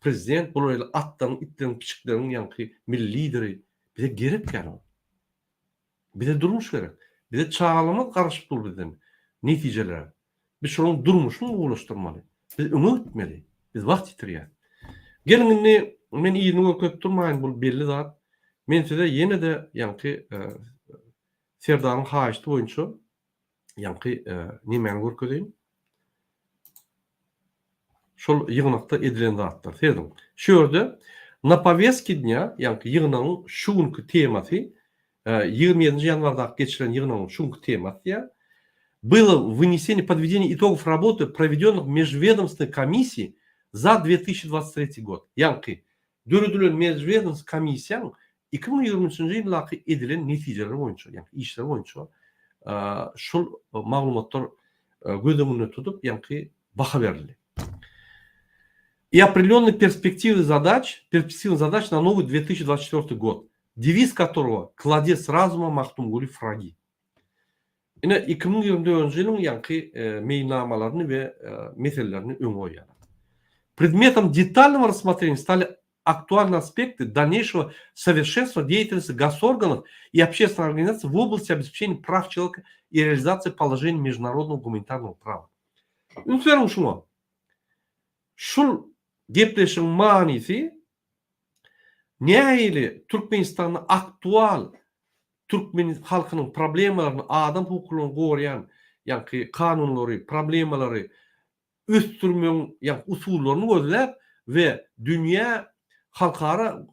prezident bular ýaly atlaryň itleriň pişikleriň ýaňky milli lideri bize gerekkä ol. Bize durmuş gerek. Bize çagalarymyz garaşyp dur bizden netijelere. Biz şolaryň durmuşyny gowulaşdyrmaly. Biz öňe gitmeli. Biz wagt ýitirýäs. Geliň indi men yzyny görkezip durmaýyn bul belli zat. Men size ýene-de ýaňky Serdaryň haýyşty boýunça ýaňky nemäni görkezeýin. Şol ýygnakda edilen zatlar. Serediň. Şu ýerde na powestki dnýa, ýaňky ýygnagyň şu günki temasy, 27-nji ýanwardaky geçirilen ýygnagyň şu günki temasy diýýär. Было вынесение, подведение итогов работы проведенных межведомственной комиссий за 2023 год. Ýaňky döredilen mežwedomstw komissiýaň 2023-nji ýyldaky edilen netijeleri boýunça, ýagny işleri boýunça şol maglumatlar göz öňünde tutup, ýaňky baha berildi. И определенные перспективы задач, перспективы задач на новый 2024 год, девиз которого Кладезь разума Махтумгули Фраги. Ine, 2024-nji ýylyň ýaňky meýilnamalaryny we meselelerini öňe goýýarlar. Predmetom detalnogo rassmotreniýa stali aktualnyý aspekty dalneýşego sowerşenstwa deýatelnosti gosorganov i obşestwennyh organizasiý w oblasti obespečeniýa praw çeloweka i realizasiýa položeniý meždunarodnogo gumanitarnogo prawa. Üns beriň şuňa. Şul gepleşigiň manysy nähili Türkmenistanda aktual türkmen halkynyň problemalaryny, adam hukuklaryny goraýan ýaňky kanunlary, problemalary ösdürmegiň ýaňky usullaryny gözläp we dünýä halkara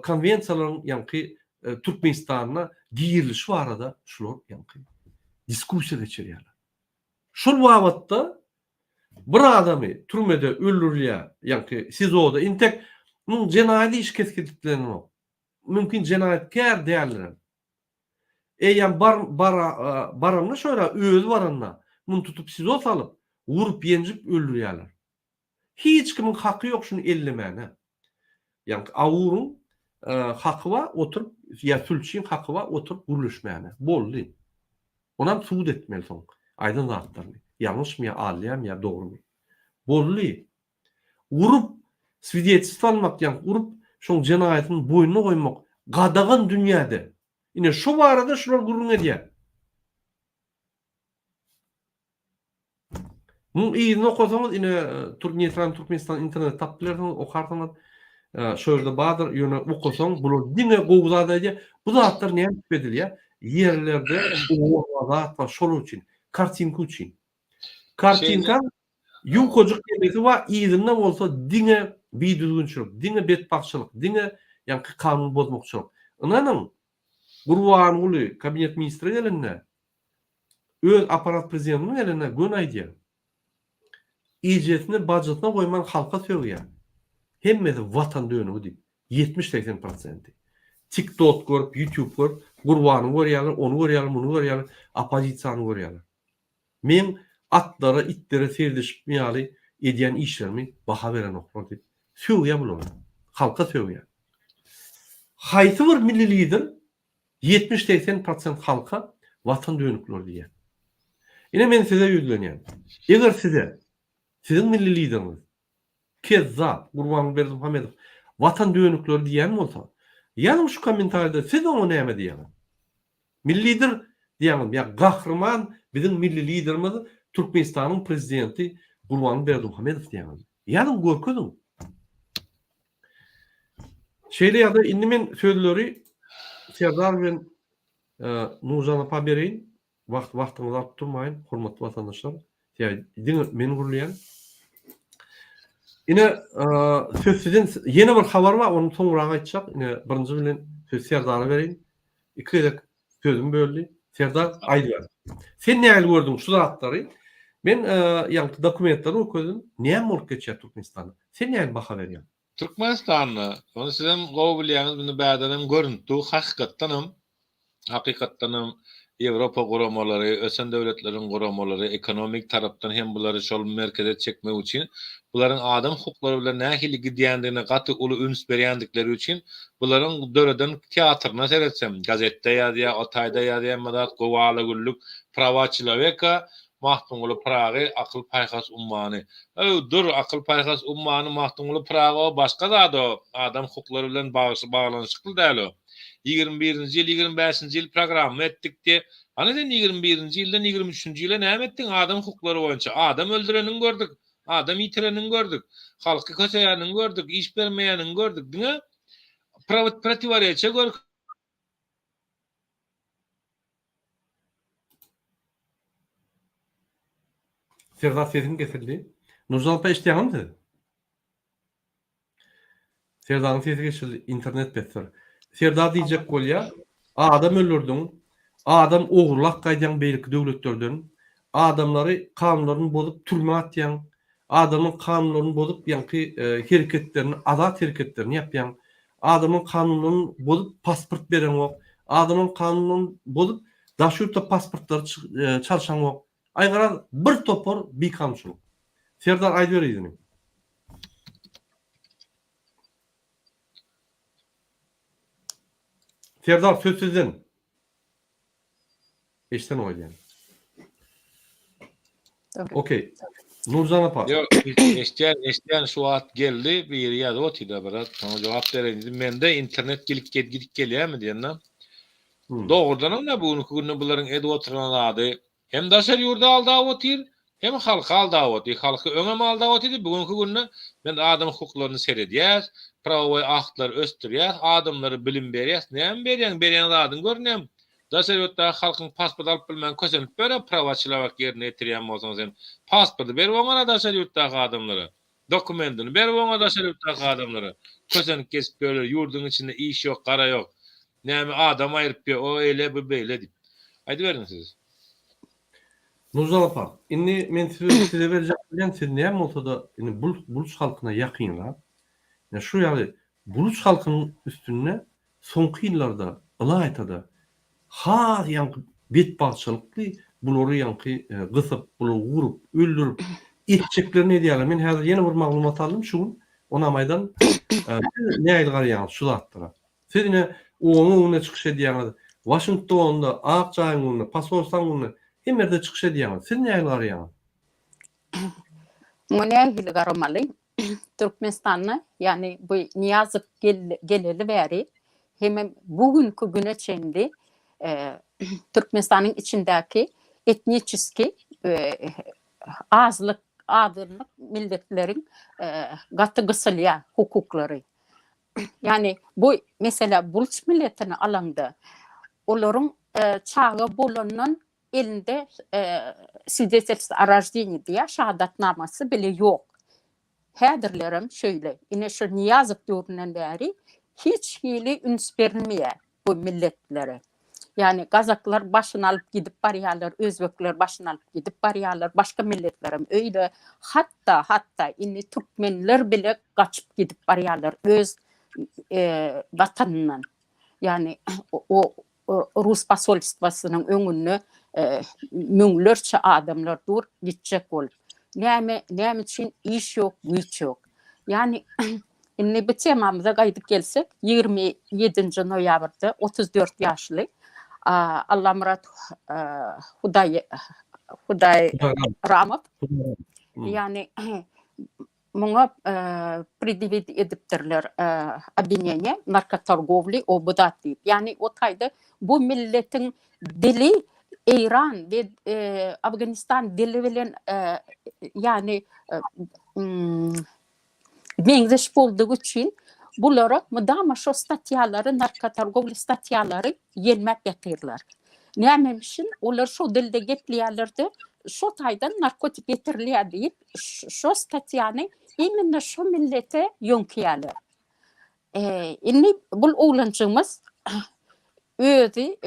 konwensiýalaryň ýaňky Türkmenistanda girilişi barada şular ýaňky diskussiýa geçirýärler. Şol babatda bir adamy türmede öldürilýär, ýaňky SIZO-da intek muň jenaýat işi kesgitlenenok. Mümkin jenaýatkär däldirem. Eýýäm bar bara baranda şo ýere özi baranda muny tutup SIZO salyp, urup-ýenjip öldürýärler. Hiç kimiň haky ýok şuny ellemäne. Ýaňky awuryň haky bar oturyp ýa sülçiň haky bar oturyp gürleşmäne. Boldy. Onam subut etmeli soň aýdan zatlaryny. Ýalňyşmy ýa alýamy ýa dogrumy. Boldy. Urup swidetelstwo almak ýaňky urup şoň jenaýatyny boýnuna goýmak gadagan dünýäde. Ine şo barada şular gürrüň edýär. Muň yzyny okasaňyz ine Neýtral Türkmenistan internetde tapyp bilersiňiz, okarsyňyz. Şo ýerde bardyr, ýöne okasaň bular diňe gowy zat aýdýar. Bu zatlar näme üçin edilýär? Ýerlerde oba zat bar şolar üçin, kartinka üçin. Kartinka ýukajyk nemesi bar, yzynda bolsa diňe bidüzgünçilik, diňe betbagtçylyk, diňe ýaňky kanun bozmakçylyk. Ynanyň, Gurbanguly kabinet ministri gelende Öz apparat prezidentiniň eline göni aýdýar. Ejesine bajysyna goýman halka sögýär. Hemmesi watan dönügi diýip. 70-80 prosenti. Tik tok görüp, ýutub görüp, Gurbany görýärler, ony görýärler, muny görýärler, oppozisiýany görýärler. Meň atlara, itlere seredişip ýaly edýän işlerimi baha berenoklar diýip sögýär bulary. Halka sögýär. Haýsy bir milli lider 70-80 prosent halka watan dönükleri diýýär. Ine men size ýüzlenýän. Eger size siziň milli lideriňiz kezzap Gurbanguly Berdimuhamedow watan dönükleri diýýän bolsa, ýazyň şu kommentariýada siz oňa näme diýýäňiz? Milli lider diýýäňizmi ýa gahryman biziň milli liderimiz Türkmenistanyň prezidenti Gurbanguly Berdimuhamedow diýýäňizmi? Ýazyň görkeziň. Şeýle ýagdaý indi men sözleri Serdar bilen Nurjan apa bereýin. Wagt wagtyňyzy alyp durmaýyn, hormatly watandaşlar. Sebäbi diňe men gürleýän. Ine, söz sizden ýene bir habar bar, ony soňrak aýtjak. Ine, birinji bilen söz Serdara bereýin. Iki gezek sözümi böldi. Serdar, aýdyber. Sen nähili gördüň şu zatlary? Men ýaňky dokumentleri görkezdim. Näme bolup geçýär Türkmenistanda? Sen nähili baha berýäň? Türkmenistanda, ony sizem gowy bilýäňiz, muny bärdenem görünip dur, hakykatdanam, hakykatdanam Ýewropa guramalary, ösen döwletleriň guramalary ekonomik tarapdan hem bulary şol merkeze çekmek üçin, bularyň adam hukuklary bilen nähili gidýändigine gaty uly üns berýändikleri üçin bularyň döreden teatryna seretsem, gazetde ýazýar, o taýda ýazýar, hemme zat gowy ala-güllük, prawa çeloweka, Magtymguly Pyragy akyl-paýhas ummany. Öw, dur, akyl-paýhas ummany Magtymguly Pyragy o başga zat o, adam hukuklary bilen baglanyşykly däl o. 21-nji ýyl, 25-nji ýyl programma etdik diýýä. Hany sen 21-nji ýyldan 23-nji ýyla näme etdiň adam hukuklary boýunça? Adam öldüreniňi gördük, adam ýitireniňi gördük, halky köseýäniňi gördük, iş bermeýäniňi gördük. Diňe protiworeçiýa görk. Serdar sesiň kesildi. Nurjan apa eşidýäňizmi siz? Serdaryň sesi kesildi, internet besdir. Serdar diýjek bolýa, adam öldürdiň, adam ogurlap gaýdýaň beýleki döwletlerden, adamlary kanunlaryny bozup türmä atýaň, adamyň kanunlaryny bozup ýaňky hereketlerini azat hereketlerini ýapýaň, adamyň kanunlaryny bozup pasport bereňok, adamyň kanunlaryny bozup daşary ýurtda pasportlary çalşaňok. Aý garaz bir topar bikanunçylyk. Serdar aýdyber yzyny. Serdar söz sizden. Eşden oýlaýan. Okey. Nurjan apa. Ýok, eşdýän, eşdýän şu wagt geldi, biri ýazyp otyda biraz, şoňa jogap bereýin diýdim. Mende internet gelip gidip gelýärmi diýende. Dogrudanam da bu günki günde bularyň edip oturan zady Hem daşary ýurdy aldap otyr, hem halky aldap otyr. Halky öňem aldap otyrdy, bu günki günde biz adam hukuklaryny seredýäs, prawowoý aktlary ösdürýäs, adamlara bilim berýäs. Näme berýäň, berýän zadyň görünýämi? Daşary ýurtdaky halkyň pasport alyp bilmän kösenip ýör-ä, prawa çilawek ýerine ýetirýän bolsaň sen pasporty berip oňara daşary ýurtdaky adamlara. Dokumendini berip oňa daşary ýurtdaky adamlara. Kösenip gezip ýörler, ýurduň içinde iş ýok, gara ýok. Näme adam aýryp ýör, o eýle, bu beýle diýip. Aýdyberiň siz. Nurjan apa, indi men size size berjek bolýan, siz näme bolsa-da indi bul buluç halkyna ýakynrak. Ine şu ýaly buluç halkynyň üstünde Soňky ýyllarda ylaýta-da has ýaňky betbagtçylykly bulary ýaňky gysyp, bulary urup, öldürip, etjeklerini edýärler. Men häzir ýene bir maglumat aldym şu gün, onam aýdan. Siz nähili garaýaňyz şu zatlara? Siz ine OON-yň öňünde çykyş edýäňiz, Waşingtonda, Ak jaýyň öňünde, posolstwaň öňünde, hemme ýerde çykyş edýäňiz. Siz nähili garaýaňyz? Muňa nähili garamaly? Türkmenistanda, ýagny bu Nyýazow geleli bäri hemem bu günki güne çenli Türkmenistanyň içindäki etniçeski azlyk azynlyk milletleriň gaty gysylýar hukuklary. Ýagny bu meselä buluç milletini alaňda olaryň çaga bolandan elinde swidetelswo o roždeniýi diýýär, şahadatnamasy bile ýok. Häzirlerem şeýle. Ine şu Nyýazow döwründen bäri hiç hili üns berilmeýär bu milletlere. Ýagny gazaklar başyny alyp gidip barýarlar, özbekler başyny alyp gidip barýarlar, başga milletlerem öýle. Hatda, hatda indi türkmenler bile gaçyp gidip barýarlar öz watanyndan. Ýagny o Rus posolstwasynyň öňünde müňlerçe adamlar dur gitjek bolup. Näme, näme üçin iş ýok, güýç ýok. Ýagny indi bu temamyza gaýdyp gelsek, 27-nji noýabrda 34 ýaşly Allamyrat Hudaý Hudaý Ramow ýagny Muňa predýewit edipdirler obwineniýe narkotorgowli o bu zat diýip. Ýagny o taýda bu milletiň dili Eýran we Afganistan dili bilen ýagny meňzeş boldugy üçin bulara mydama şo statýalary narkotorgowli statýalary ýelmäp ýatyrlar. Nämemişin olar şo dilde gepleýärler-de şo taýdan narkotik getirilýär diýip şo statýany imенно şo millete ýöňkeýärler. Indi bul oglanjygymyz özi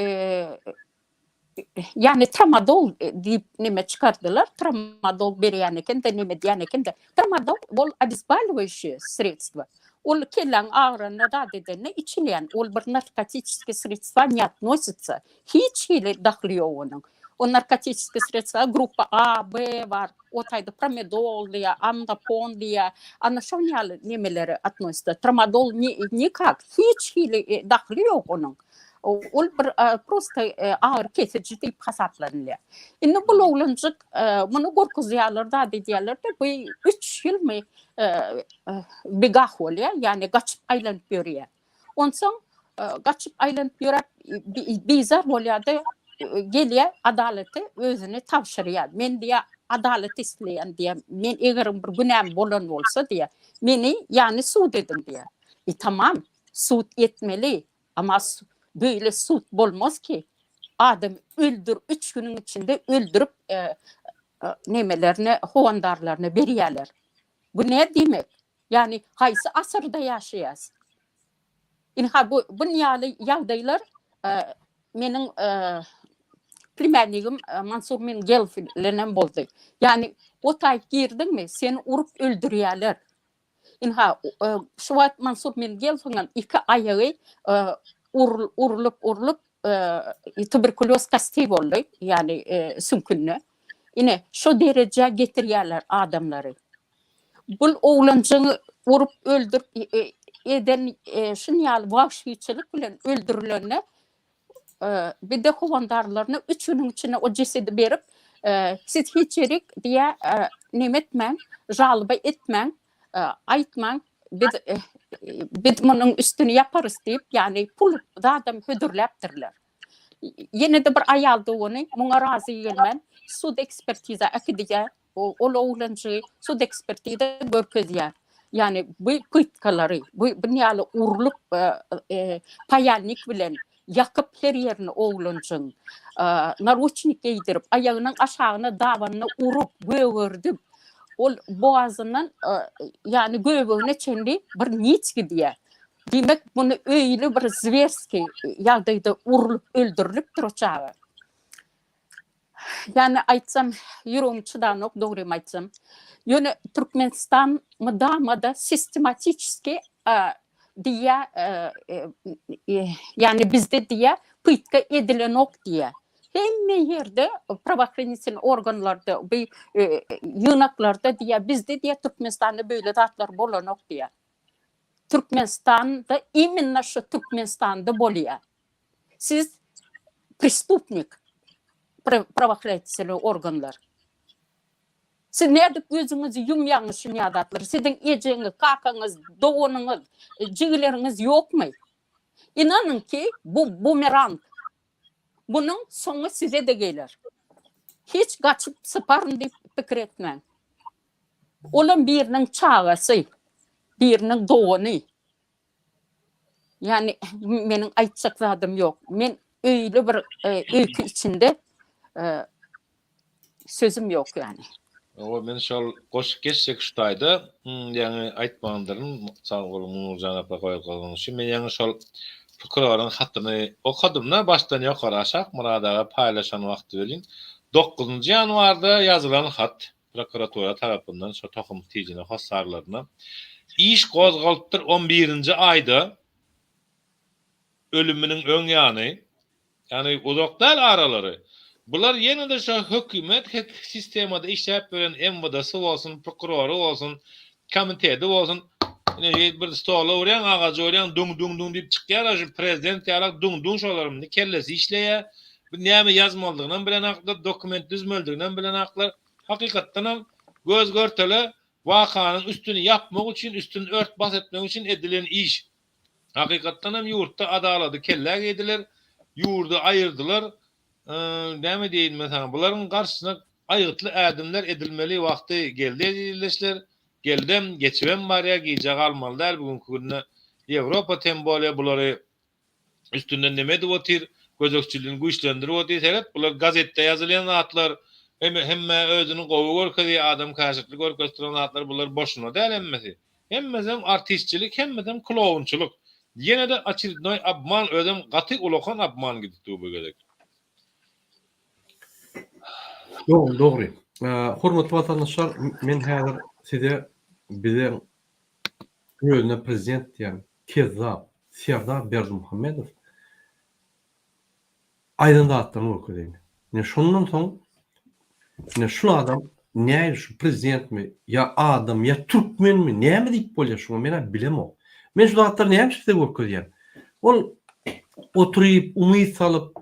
ýagny tramadol diýip neme çykardylar, tramadol berýän eken-de, neme diýen eken-de. Tramadol ol obezboливающее sredstvo. Ol kelläň agyranda zat edende içilýän, ol bir narkotiçeskiý sredstwa ne относится. Hiç hili dahly ýok onuň. O narkotiçeskiý sredstwa gruppa A, B bar. O taýda promedol diýýär, amnopon diýýär. Ana şoň ýaly nemelere относится. Tramadol nikak, hiç hili dahly ýok onuň. Ol bir prosta agyry kesiji diýip hasaplanylýar. Indi bul oglanjyk muny gorkuzýarlar, zat edýärler-de, bu üç ýylmy begah bolýar, ýagny gaçyp aýlanyp ýörýär. Onsoň. gaçyp aýlanyp ýöräp bizar bolýar-da, gelýär adalata özüni tabşyrýar. Men diýýär adalat isleýän diýýär. Men eger bir günäm bolan bolsa diýýär, meni ýany sud ediň diýýär. E tamam, sud etmeli. Amma beýle sud bolmaz ki, adam öldür üç günüň içinde öldürip nemelerine, howandarlaryna berýärler. Bu ne diýmek? Ýagny haýsy asyrda ýaşaýas? Ynha bu bun ýaly ýagdaýlar meniň plimänigim Mansur Mingelow bilenem boldy. Ýagny o taýyp girdiňmi, seni urup öldürýärler. Ynha şu wagt Mansur Mingelowyň hem iki aýagy urlup urlup tuberkulýoz kasti boldy, ýagny süňkünde. Ine şo derejä getirýärler adamlary. Bul oglanjygy urup öldürip eden şun ýaly wagşyçylyk bilen öldürilende bir-de howandarlaryna üç günüň içinde o jesedi berip siz hiç ýerik diýä neme etmäň žalba etmäň aýtmaň biz biz munuň üstüni ýaparys diýip ýagny pul zadam hödürläpdirler. Ýene-de bir aýal dogany muňa razy gelmän sud ekspertiza äkidýär. Ol oglanjygy sud ekspertiza görkezýär. Ýagny bu pytkalary, bu bu ýaly urlup paýalnik bilen ýakyp her ýerini oglanjygyň naruçnik geýdirip, aýagynyň aşagyna dabanyny urup, gögerdip, ol bogazyndan ýagny göbegine çenli bir niç gidýär. Diýmek, muny öýli bir zwerskiý ýagdaýda urlup öldürilipdir o çaga. Ýani aýtsam ýüregim çydanok dogrymy aýtsam. Ýöne Türkmenistan mydama-da sistematiçeski diýýä ýani bizde diýýä pytka edilenok diýýä. Hemme ýerde prawoohranitelnyý organlarda bu ýygnaklarda diýýä bizde diýýä Türkmenistanda beýle zatlar bolanok diýýä. Türkmenistanda imенно şu Türkmenistanda bolýar. Siz prestupnik prawoohranitelnyý organlar. Siz nädip gözüňizi ýumýaňyz şunýa zatlara? Siziň ejeňiz, kakaňyz, doganyňyz, jigileriňiz ýokmy? Ynanyň ki, bu bumerang. Bunuň soňy size-de geler. Hiç gaçyp syparyn diýip pikir etmäň. Olam biriniň çagasy, biriniň dogany. Ýani meniň aýtjak zadym ýok. Men öýli bir öýki içinde sözüm ýok ýani. Hawa men şol goşup geçjek şu taýda ýaňy aýtmandyryn sag boluň Nurjan apa goýulgynyň üçin men ýaňy şol prokuroryň hatyny okadymda başdan ýokary aşak Myrat aga paýlaşan wagty welin dokuzynjy ýanwarda ýazylan hat Prokuratura tarapyndan şo tohum tijine hossarlaryna iş gozgalypdyr on birinji aýda ölüminiň öň ýany, ýagny uzak däl aralary. Bular ýene-de şo hökümet sistemada işläp ýören MWD-sy bolsun, prokurory bolsun, komiteti bolsun, ine bir stola urýaň, agaja urýaň, duň-duň-duň diýip çykýar-a şu prezident ýalak duň-duň şolaryň indi kellesi işleýär. Bu näme ýazmalydygynam bilenaklar, dokument düzmelidiginem bilenaklar. Hakykatdanam göz-görtele wakanyň üstüni ýapmak üçin, üstüni ört-bas etmek üçin edilen iş. Hakykatdanam ýurtda adalady kellä geýdiler, ýurdy aýyrdylar. Näme diýeýin men saňa, bularyň garşysyna aýgytly ädimler edilmeli wagty geldi eziz ildeşler. Geldem, geçibem barýar, gijä galmaly däl bu günki günde Ýewropa tem bolýa bulary üstünden neme edip otyr, gözegçiligini güýçlendirip otyr, seret, bular gazetde ýazylýan zatlar, hemme hemme özüni gowy görkezýär, adamkärçilikli görkezip duran zatlar, bular boşuna däl hemmesi. Hemmesem artistçilik, hemmesem klounçylyk. Ýene-de oçerednoý obman, özem gaty ulakan obman gidip dur bu gezek. Dogry, dogry. Hormatly watandaşlar, men häzir size bize özüne prezident diýen kezzap Serdar Berdimuhamedow aýdan zatlaryny görkezeýin. Ine şondan soň ine şul adam nähili şu prezidentmi ýa adam ýa türkmenmi näme diýip bolýar şuňa menä bilemok. Men şu zatlary näme üçin size görkezýän. Ol oturyp umyt salyp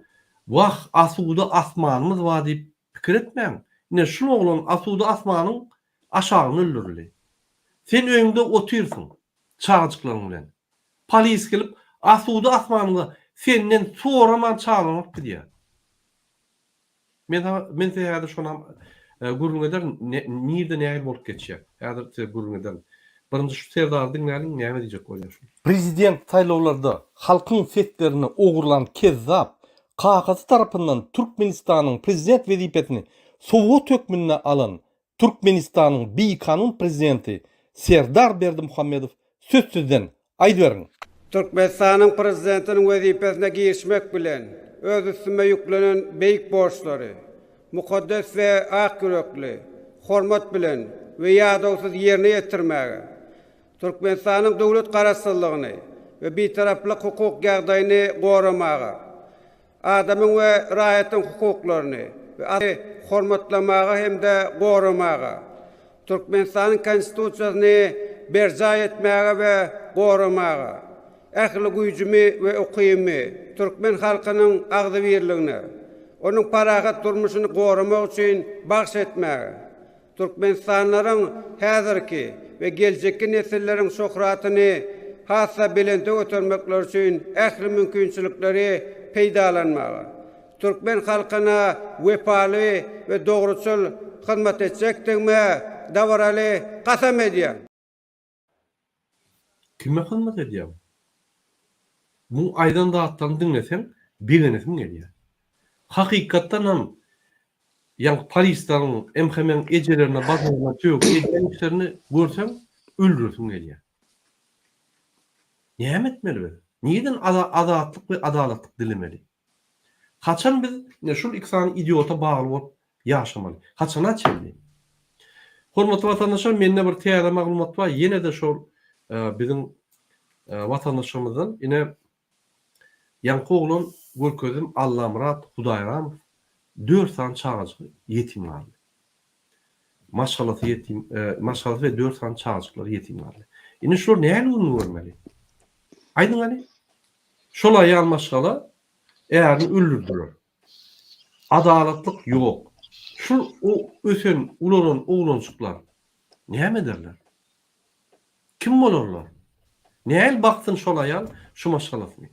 wah asuda asmanymyz bar diýip pikir etmäň. Ine şul oglan asuda asmanyň aşagynda öldürildi. Sen öýüňde otyrsyň çagajyklaryň bilen. Polis gelip. Asuda asmanyňda senden soraman çalynyp gidýär. Men saňa, men size häzir şonam gürrüň ederin, nirde nähili bolup geçýär. Häzir size gürrüň ederin. Birinji şu Serdary diňläliň, näme diýjek bolýar şu. Prezident saýlawlarda halkyň seslerini ogurlan kezzap, kakasy tarapyndan Türkmenistanyň prezident wezipesini sowgat hökmünde alan Türkmenistanyň bikanun prezidenti Serdar Berdimuhamedow söz sizden, aýdyberiň! Türkmenistanyň Prezidentiniň wezipesine girişmek bilen, öz üstüme ýüklenen beýik borçlary mukaddes we ak ýürekli, hormat bilen we ýadawsyz ýerine ýetirmäge, Türkmenistanyň döwlet Garaşsyzlygyny we Bitaraplyk hukuk ýagdaýyny goramaga, Adamyň we raýatyň hukuklaryny we hormatlamaga hem-de goramaga, Türkmenistanyň Konstitusiýasyny berjaý etmäge we goramaga, ähli güýjümi we ukybymy türkmen halkynyň agzybirligine, onuň parahat durmuşyny goramak üçin bagyş etmäge, Türkmenistanlylaryň häzirki we geljekki nesilleriň şöhratyny has-da belente götermekleri üçin ähli mümkinçilikleri peýdalanmaga, türkmen halkyna wepaly we dogruçyl hyzmat etjekdigime dabaraly kasam edýän. Kime hyzmat edýäň? Muň aýdan zatlaryny diňleseň begenesiň gelýär. Hakykatdanam ýaňky polisleriň, MHM-iň ejelerine, bajylaryna sögüp edýän işlerini görseň öldüresiň gelýär. Näme etmeli biz? Nireden azatlyk we adalatlyk dilemeli? Haçan biz ine şul iki sany idiota bagly bolup ýaşamaly? Haçana çenli? Hormatly watandaşlar mende bir täze maglumat bar ýene-de şol biziň watandaşlarymyzdan ine ýaňky oglan görkezdim Allamyrat Hudaýramow dört sany çagajygy ýetim galdy. Maşgalasy ýetim maşgalasy we dört sany çagajyklary ýetim galdy. Indi şular nähili gününi görmeli? Aýdyň hany? Şol aýal maşgala ärini öldürdiler. Adalatlyk ýok. Şul o ösen, ulalan oglanjyklar näme ederler? Kim bolarlar? Nähili baksyn şol aýal şu maşgalasyny?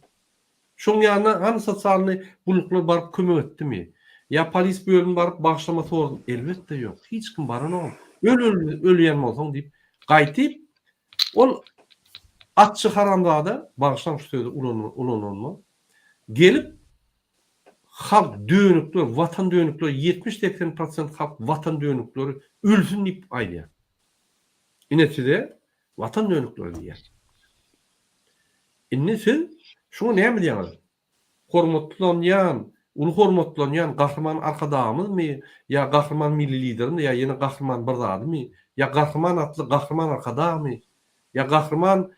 Şoň ýanyna hany sosialnyý gulluklar baryp kömek etdimi? Ýa polis bölümi baryp bagyşlama sordymy? Elbetde ýok. Hiç kim baranogam. Öl ölýän bolsaň diýip gaýtyp Ol atçy haramzada, bagyşlaň şu sözi ulananyma, gelip halk dönükler, watan dönükleri, 70-80 prosent halk watan dönükleri ölsün diýip aýdýar. Ine size watan dönükleri diýýär. Indi siz şuňa näme diýýäňiz? Hormatlanýan, uly hormatlanýan Gahryman Arkadagymyzmy ýa Gahryman Milli Liderimiz ýa ýene Gahryman bir zadymy ýa Gahryman atly Gahryman Arkadagmy ýa Gahryman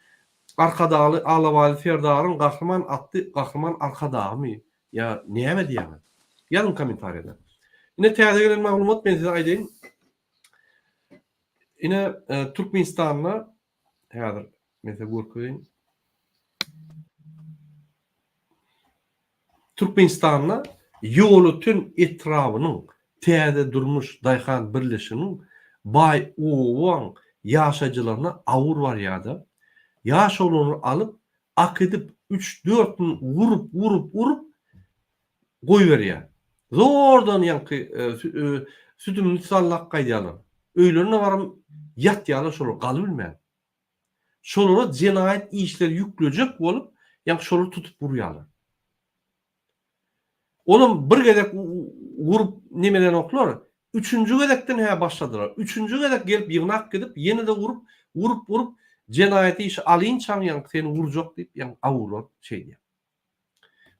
Arkadagly Alabaýly Serdaryň Gahryman atly Gahryman Arkadagymy ýa näme diýýäňiz? Ýazyň kommentariýada. Ine täze gelen maglumat men size aýdaýyn. Ine Türkmenistanda häzir men size görkezeýin. Türkmenistanda Ýolöten etrabynyň Täze durmuş daýhan birleşiginiň Baý obaň ýaşaýjylaryna awur barýar-da, ýaş oglanlary alyp, akydyp, üç-dört gün urup, urup, urup goýberýär. Zordan ýaňky sütünini sallap gaýdýarlar. Öýlerine baryp ýatýarlar şolar galybilmän. Şolara jenaýat işleri ýüklejek bolup, ýaňky şolary tutup urýarlar. Olam bir gezek urup nemelenoklar, üçünji gezekden hä başladylar. Üçünji gezek gelip ýygnak gidip, ýene-de urup, urup, urup, jenaýat işi alynçaň ýaňky seni urjak diýip, ýaňky awular şeýdýär.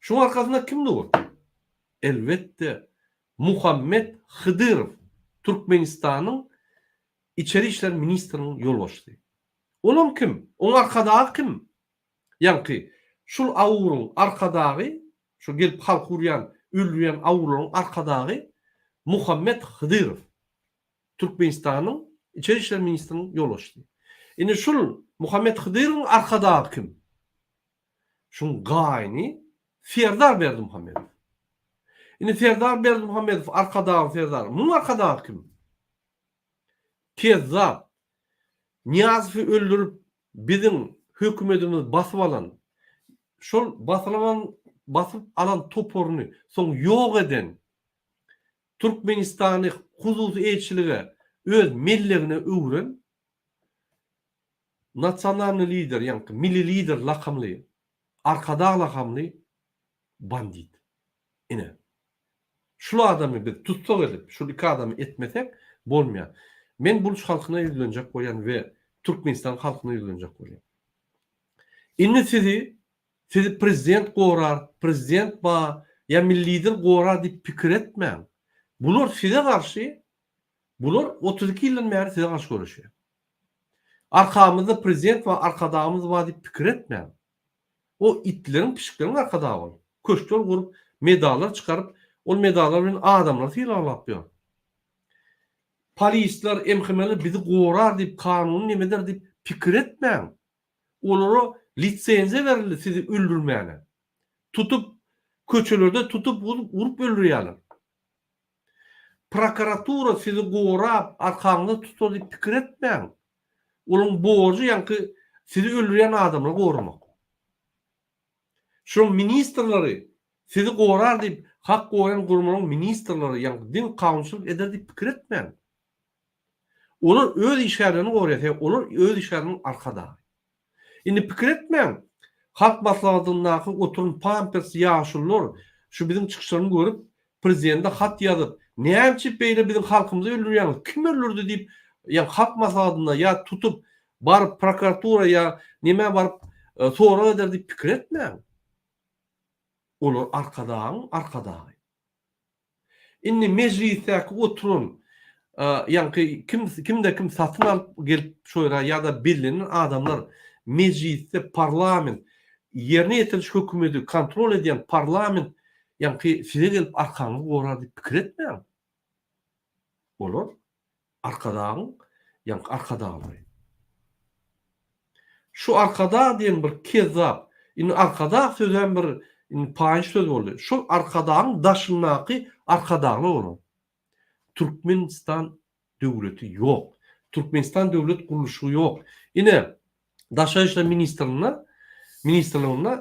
Şuň arkasynda kim dur? Elbetde, Muhammet Hydyrow, Türkmenistanyň Içeri işler ministriniň ýolbaşçysy. Olam kim? Oň arkadagy kim? Ýaňky şul awuryň arkadagy, şu gelip halky urýan, öldürýän awurlaryň arkadagy Muhammet Hydyrow. Türkmenistanyň Içeri işler ministriniň ýolbaşçysy. Indi şul Muhammet Hydyrowyň arkadagy kim? Şuň gaýyny Serdar Berdimuhamedow. Indi Serdar Berdimuhamedow Arkadagly Serdar. Muň arkadagy kim? Kezzap. Nyýazowy öldürip biziň hökümetimizi basyp alan. şol basylan basyp alan toparyny soň ýok eden Türkmenistany hususy eýeçilige öz mellegine öwren nasionalnyý lider ýaňky milli lider lakamly Arkadag lakamly bandit. Ine. Şul adamy biz tussag edip, şul iki adamy etmesek bolmaýar. Men buluç halkyna ýüzlenjek bolýan we Türkmenistan halkyna ýüzlenjek bolýan. Indi sizi sizi prezident gorar, prezident ba ýa milli lider gorar diýip pikir etmäň. Bular size garşy bular 32 ýyldan bäri size garşy göreşýär. Arkamyzda prezident bar, arkadagymyz bar diýip pikir etmäň. O itleriň, pişikleriň arkadagy ol. Köşkler gurup, medallar çykaryp, ol medallar bilen adamlary sylaglap ýör. Polisler, MHM-ler bizi gorar diýip, kanuny neme eder diýip pikir etmäň. Olara lisenziýa berildi sizi öldürmäne. Tutup, köçelerde tutup, urup öldürýärler. Prokuratura sizi gorap, arkaňyzda tutar diýip pikir etmäň. Olaryň borjy ýaňky sizi öldürýän adamlary goramak. Şoň ministrleri sizi gorar diýip, hak goraýan guramalaryň ministrleri ýaňky diňe kanunçylyk eder diýip pikir etmäň. Olar öz işgärlerini goraýar, sebäbi olar öz işgärleriniň arkadagy. Indi pikir etmäň, Halk Maslahatyndaky oturan pampers ýaşulular şu biziň çykyşlaryny görüp, prezidente hat ýazyp, näme üçin beýle biziň halkymyzy öldürýäňiz, kim öldürdi diýip, ýa Halk Maslahatynda ýa tutup baryp prokuratura ýa nämä baryp sorag eder diýip pikir etmäň. Olar Arkadagyň arkadagy. Indi mejlisdäki oturan ýaňky kim kimde kim satyn alyp gelip şo ýere ýa-da bellenen adamlar mejlisde parlament ýerine ýetiriş hökümedi kontrol edýän parlament ýaňky size gelip arkaňyzy gorar diýip pikir etmäň. Olar Arkadagyň ýaňky arkadaglary. Şu Arkadag diýen bir kezzap, indi Arkadag sözem bir indi paýyş söz boldy. Şol Arkadagyň daşyndaky arkadaglar olar. Türkmenistan döwleti ýok. Türkmenistan döwlet gurluşygy ýok. Ine, Daşary işler ministrinde, ministrliginde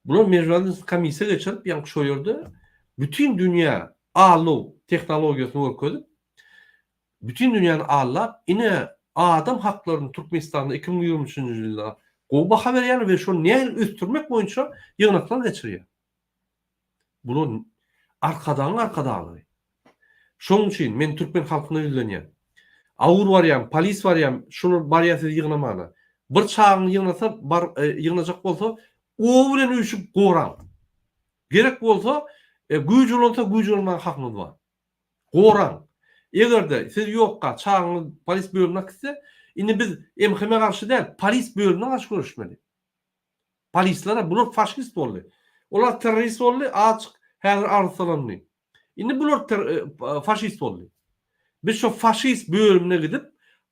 bular mejbury komissiýa geçirip, ýaňky şo ýerde bütin dünýä allow tehnologiýasyny görkezip, Bütin dünýäni aldap, ine, adam haklaryny Türkmenistanda 2023-nji ýylda gowy baha berýärler we şony nähili ösdürmek boýunça ýygnaklar geçirýär. Bular Arkadagyň arkadaglary. Şonuň üçin men türkmen halkyna ýüzlenýän. Awur barýan, polis barýan, şular barýar sizi ýygnamana. Bir çagaňy ýygnasa, bar, ýygnajak bolsa, oba bilen üýşüp goraň. Gerek bolsa, güýç ulansa, güýç ulanmaga hakyňyz bar. Goraň. Eger-de siz ýokka çagaňyz polis bölümine akitse, indi biz MHM garşy däl, polis bölümine garşy göreşmeli. Polislere bular faşist boldy. Olar terrorist boldy, azjyk häzir arassalandy. Indi bular faşist boldy. Biz şo faşist bölümine gidip,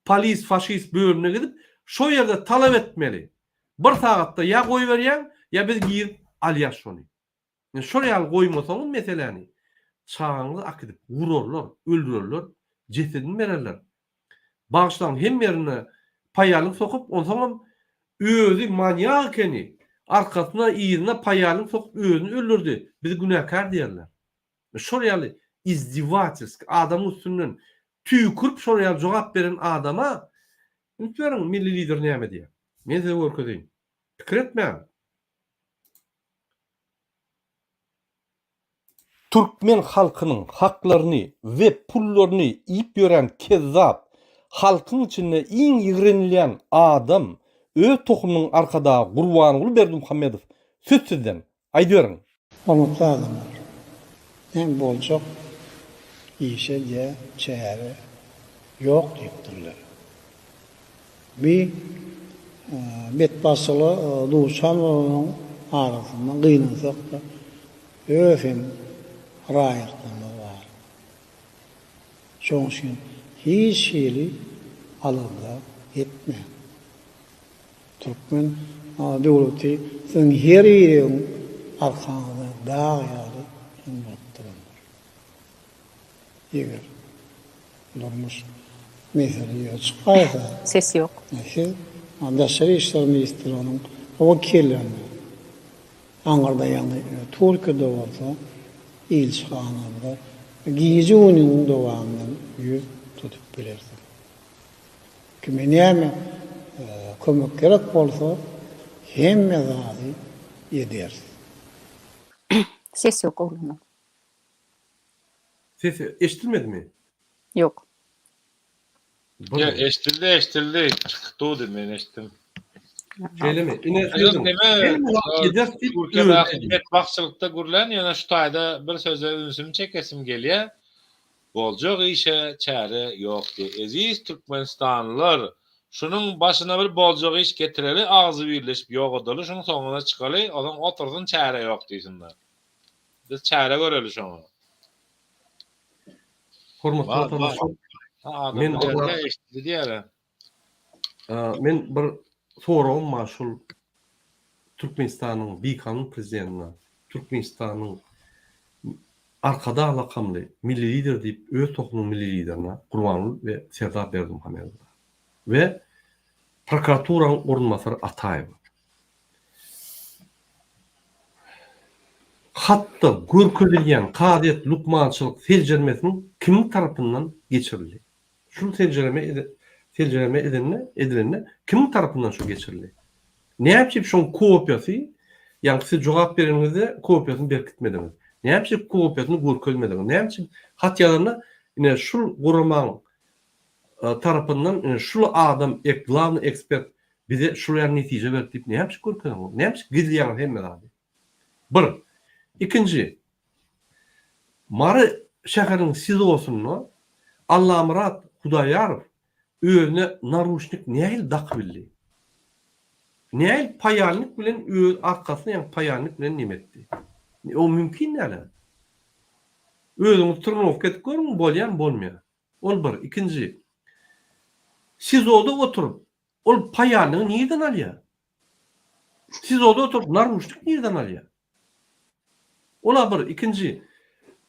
polis faşist bölümine gidip, şo ýerde talap etmeli. Bir sagatda ýa goýberýäň, ýa biz girip alýas şony. Indi şol ýaly goýmasaňyz meseläni, çagaňyzy akidip wurarlar, öldürerler, jesedini bererler. Bagyşlaň hemme ýerine paýalnik sokup, onsoňam özi manýak ekeni, arkasyna, yzyna paýalnik sokup özüni öldürdi, bizi günäkär diýerler. Şol ýaly izdewatelski, adamyň üstünden tüýkürip şol ýaly jogap beren adama üns beriň milli lider näme diýýär. Men size görkezeýin. Pikir etmäň. Türkmen halkynyň haklaryny we pullaryny iýip ýören kezzap, halkyň içinde iň ýigrenilýän adam, öz tohumynyň arkadagy Gurbanguly Berdimuhamedow söz sizden, aýdyberiň. Hormatly adamlar! Näme boljak işe diýä çäre ýok diýipdirler. Bi betbagtçylyga duçar bolanlaryň arasynda gynansak-da öz hem raýatlarymyz bar. Şonuň üçin hiç hili alada etmäň. Türkmen döwleti siziň her biriňiň arkaňyzda dag ýaly hem bolup durandyr. Eger durmuş mesele ýüze çykaýsa, Ses ýok. siz Daşary işler ministrliginiň wekillerine. Aňyrda ýagny Türkiýede bolsa ilçihanamyza gije-gündiziň dowamynda ýüz tutup bilersiňiz. Kime näme kömek gerek bolsa hemme zady ederis. Ses ýok oglanlar. Ses eşdilmedimi? Ýok. Ýa eşdildi eşdildi çykyp durdy men eşitdim. Şeýlemi? Ine sözüň. Türkiýedäki betbagtçylykda gürlän ýöne şu taýda bir söze ünsümi çekesim gelýär. Boljak işe çäre ýok diýip. Eziz Türkmenistanlylar şunuň başyna bir boljak iş getireli agzybirleşip ýok edeli şuň soňuna çykaly ozaň otursyn çäre ýok diýsinler. Biz çäre göreli şoňa. Hormatly watandaşlar, men men bir soragym bar şul Türkmenistanyň bikanun prezidentine, Türkmenistanyň Arkadag lakamly milli lider diýip öz tohumynyň milli liderine Gurbanguly we Serdar Berdimuhamedowa we prokuraturanyň orunbasary Ataýewa. Hatda görkezilýän kazyýet lukmançylyk seljermesiniň kimiň tarapyndan geçirildi? Şul seljereme seljereme edende edilende kimiň tarapyndan şu geçirildi? Näme üçin şoň kopiýasy, ýagny siz jogap bereniňizde kopiýasyny berkitmediňiz? Näme üçin kopiýasyny görkezmediňiz? Näme üçin hat ýazanda ine şul guramaň tarapyndan ine şul adam ek glawnyý ekspert bize şul ýaly netije berdi diýip näme üçin görkezeňok? Näme üçin gizleýäňiz hemme zady? Bir. Ikinji. Mary şäheriniň SIZO-synda Allamyrat Hudaýarow özüne naruşnik nähili dakybildi? Nähili paýalnik bilen öz arkasyna ýaňy paýalnik bilen neme etdi? O mümkin däl-ä. Özüňiz trenowka edip görüň, bolýamy, bolmaýar. Ol bir. Ikinji. SIZO-da oturyp, ol paýalnigi nirden alýar? SIZO-da oturyp, naruşnik nirden alýar? Ol-a bir. Ikinji.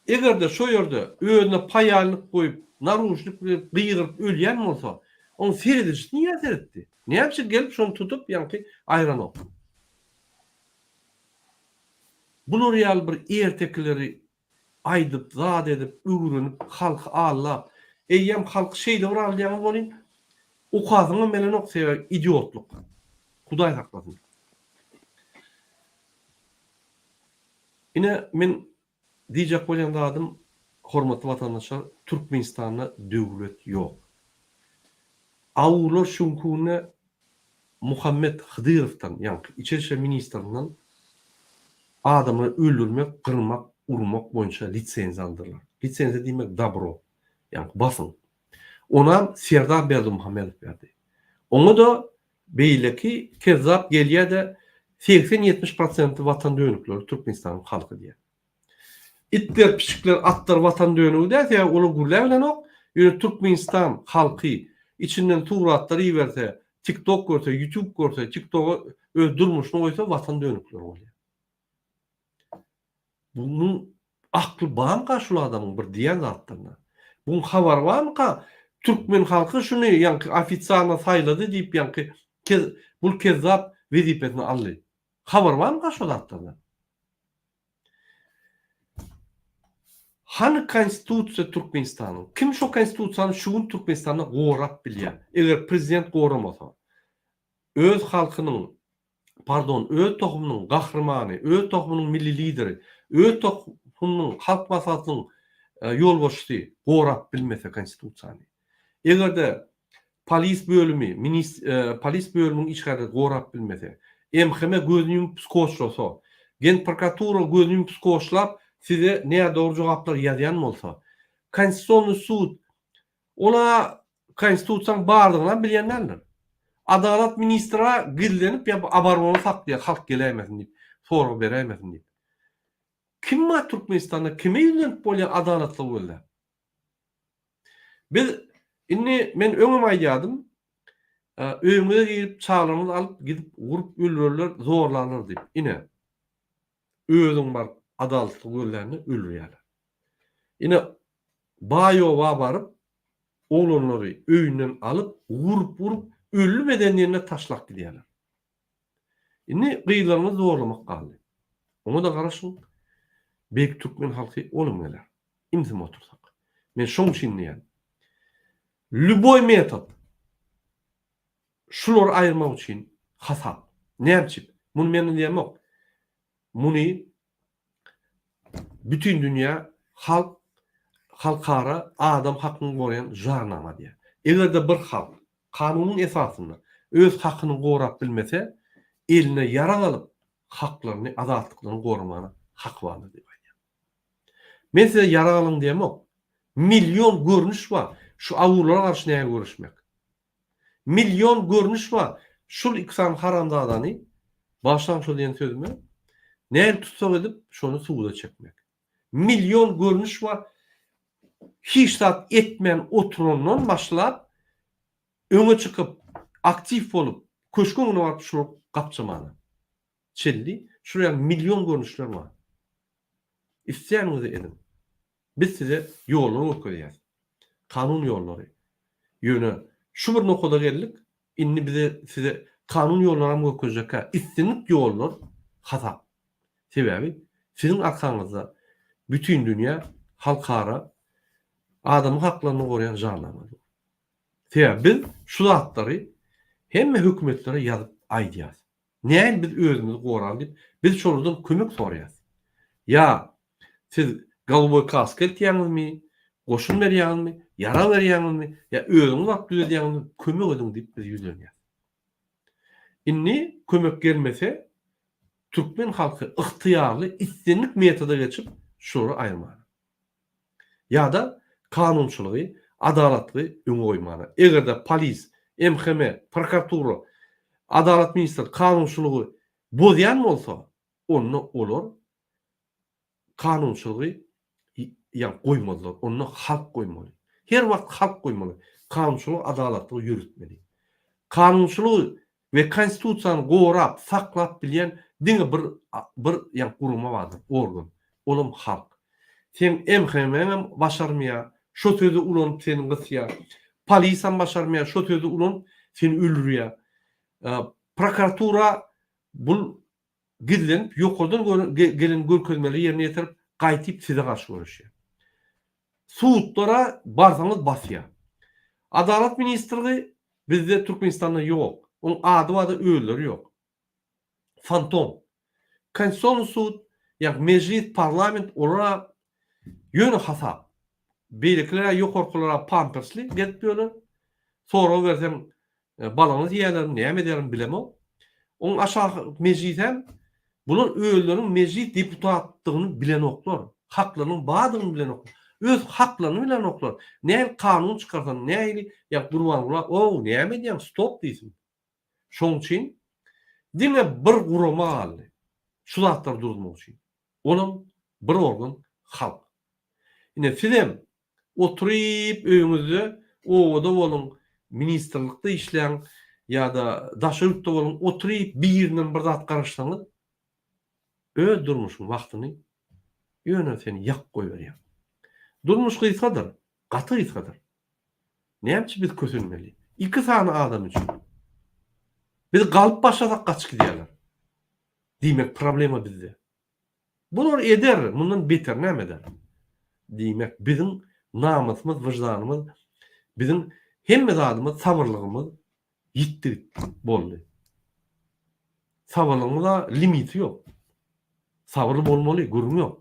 Eger-de şo ýerde özüne paýalnik goýup, naruşnik bilen gygyryp ölýän bolsa, oň seredijisi nirä seretdi? Näme üçin gelip şony tutup, ýaňky aýranok? Bular ýaly bir ertekileri aýdyp, zat edip, öwrenip, halky aldap, eýýäm halky şeýle bir aldaýaňyz welin, okasyňam gelenok, sebäbi idiotlyk. Hudaý saklasyn. Ine, men diýjek bolýan zadym, hormatly watandaşlar, Türkmenistanda döwlet ýok. Awular şu günki günde Muhammet Hydyrowdan, ýaňky içeri işler ministrinden adamlary öldürmek, gyrmak, urmak boýunça lisenziýa aldyrlar. Lisenziýa diýmek dabro, ýaňky basyň. Onam Serdar Berdimuhamedow berdi. Oňa-da beýleki kezzap gelýär-de 80-70 prosenti watan dönükleri Türkmenistanyň halky diýýär. Itler, pişikler, atlar watan dönügi däl, sebäbi olar gürläbilenok. Ýöne Türkmenistan halky içinden suratlar iberse, TikTok görse, YouTube görse, TikToga öz durmuşyny goýsa watan dönükleri bolýar. Bunuň akly barmyka şul adamyň bir diýen zatlaryna? Buň habary barmyka türkmen halky şuny ýaňky ofitsialno saýlady diýip ýaňky kez bul kezzap wezipesini aldy. Habary barmyka şo zatlardan? Hany konstitusiýa Türkmenistanyň? Kim şo konstitusiýany şu gün Türkmenistanda gorap bilýär? Eger prezident goramasa. Öz halkynyň, pardon, öz tohumynyň gahrymany, öz tohumynyň milli lideri, öz tohumynyň halk maslahatynyň ýolbaşçysy gorap bilmese konstitusiýany. Eger-de Polis bölümi, minis, polis bölüminiň işgärleri gorap bilmese, MHM gözüni ýumup skoçlasa, Genprokuratura gözüni ýumup skoçlap size nädogry jogaplar ýazýan bolsa, Konstitusionnyý sud, ol-a Konstitusiýanyň bardygynam bilýän däldir. Adalat ministri-a gizlenip ýa oborona saklaýar halk geläýmesin diýip, sorag beräýmesin diýip. Kim bar Türkmenistanda kime ýüzlenip bolýar adalatlygy gözläp? Biz indi men öňem aýdýardym, öýüňize girip çagalaryňyzy alyp gidip urup öldürerler, zorlarlar diýip. Ine, özüň baryp adalatly gözlände öldürýärler. Ine, baý oba baryp oglanlary öýünden alyp urup-urup öldüm eden diýende taşlap gidýärler. Indi gyzlaryňyzy zorlamak galdy. Oňa-da garaşyň, beýik türkmen halky olam geler. Ümsüm otursak. Men şoň üçin diýýän. Lýuboý metod şulary aýyrmak üçin hasap. Näme üçin? Muny men diýemok. Muny bütin dünýä halk halkara adam hakyny goraýan jarnama diýýär. Eger-de bir halk kanunyň esasynda öz hakyny gorap bilmese, eline ýarag alyp haklaryny, azatlyklaryny goramana haky bardyr diýip aýdýar. Men size ýarag alyň diýemok. Million görnüş bar şu awulara garşy näge göreşmek. Million görnüş bar şul iki sany haramzadany, bagyşlaň şo diýen sözüme, nähili tussag edip şony suda çekmek. Million görnüş bar hiç zat etmän oturandan başlap öňe çykyp aktiw bolup köşgüň öňüne baryp şulary gapjamana çenli şular ýaly million görnüşler bar. Isleýäniňizi ediň. Biz size ýollary görkezýäs. Kanun ýollary. Ýöne şu bir nokada geldik, indi bize size kanun ýollaram görkezjekkä islendik ýollar hasap. Sebäbi siziň arkaňyzda bütin dünýä halkara adamyň haklaryny goraýan jarnama dur. Sebäbi biz şu zatlary hemme hökümetlere ýazyp aýdýas. Nähili biz özümizi goraly diýip, biz şolardan kömek soraýas. Ýa siz goluboý kaska eltýäňizmi, goşun berýäňizmi, ýarag berýäňizmi, ýa özüňiz baryp düzedýäňizmi, kömek ediň diýip biz ýüzlenýäs. Indi kömek gelmese, türkmen halky ygtyýarly islendik metoda geçip şulary aýyrmana. Ýa-da kanunçylygy, adalatly öňe goýmana. Eger-de polis, MHM, prokuratura, adalat ministrligi kanunçylygy bozýan bolsa, onda olar kanunçylygy ýa goýmazlar. Onda halk goýmaly. Her wagt halk goýmaly. Kanunçylygy, adalatlygy ýöretmeli. Kanunçylygy we konstitusiýany gorap, saklap bilýän diňe bir bir ýa gurama bardyr, organ. Olam halk. Seň MHM-ňem başarmaýar, şo sözi ulanyp seni gysýar. Polisam başarmaýar, şo sözi ulanyp seni öldürýär. Prokuratura bul gizlenip ýokardan gelen görkezmeleri ýerine ýetirip gaýtyp size garşy göreşýär. Sudlara barsaňyz basýar. Adalat ministrligi bizde Türkmenistanda ýok. Oň ady barda özleri ýok. Fantom. Konstitusiýony sud, ýagny mejlis, parlament olara ýöne hasap. Beýlekiler ýokarkylara pampersli gezip ýörler. Sorag berseň Balagyny siýerlerin, näme ederin bilemok. Oň aşaky mejlisem bular özleriniň mejlis deputatdygyny bilenoklar. Haklarynyň bardygyny bilenoklar. Öz haklaryny bilenoklar. Nähili kanun çykarsaň, nähili ýa Gurbangula ow näme edýäň stop diýsin. Şoň üçin diňe bir gurama galdy. Şu zatlary duruzmak üçin. Olam bir organ halk. Ine sizem oturyp öýüňizde obada boluň, ministrlikde işläň ýa-da daşary ýurtda boluň, oturyp birinden bir zat garaşsaňyz öz durmuşyň wagtyny ýöne seni ýakyp goýberýär. Durmuş gysgadyr, gaty gysgadyr. Näme üçin biz kösenmeli? Iki sany adam üçin. Biz galyp başlasak gaçyp gidýärler. Diýmek problema bizde. Bular eder, mundan beter näme eder? Diýmek biziň namysymyz, wyždanymyz, biziň hemme zadymyz, sabyrlygymyz ýitdi gitdi, boldy. Sabyrlygyňyza limiti ýok. Sabyrly bolmaly, gürrüň ýok.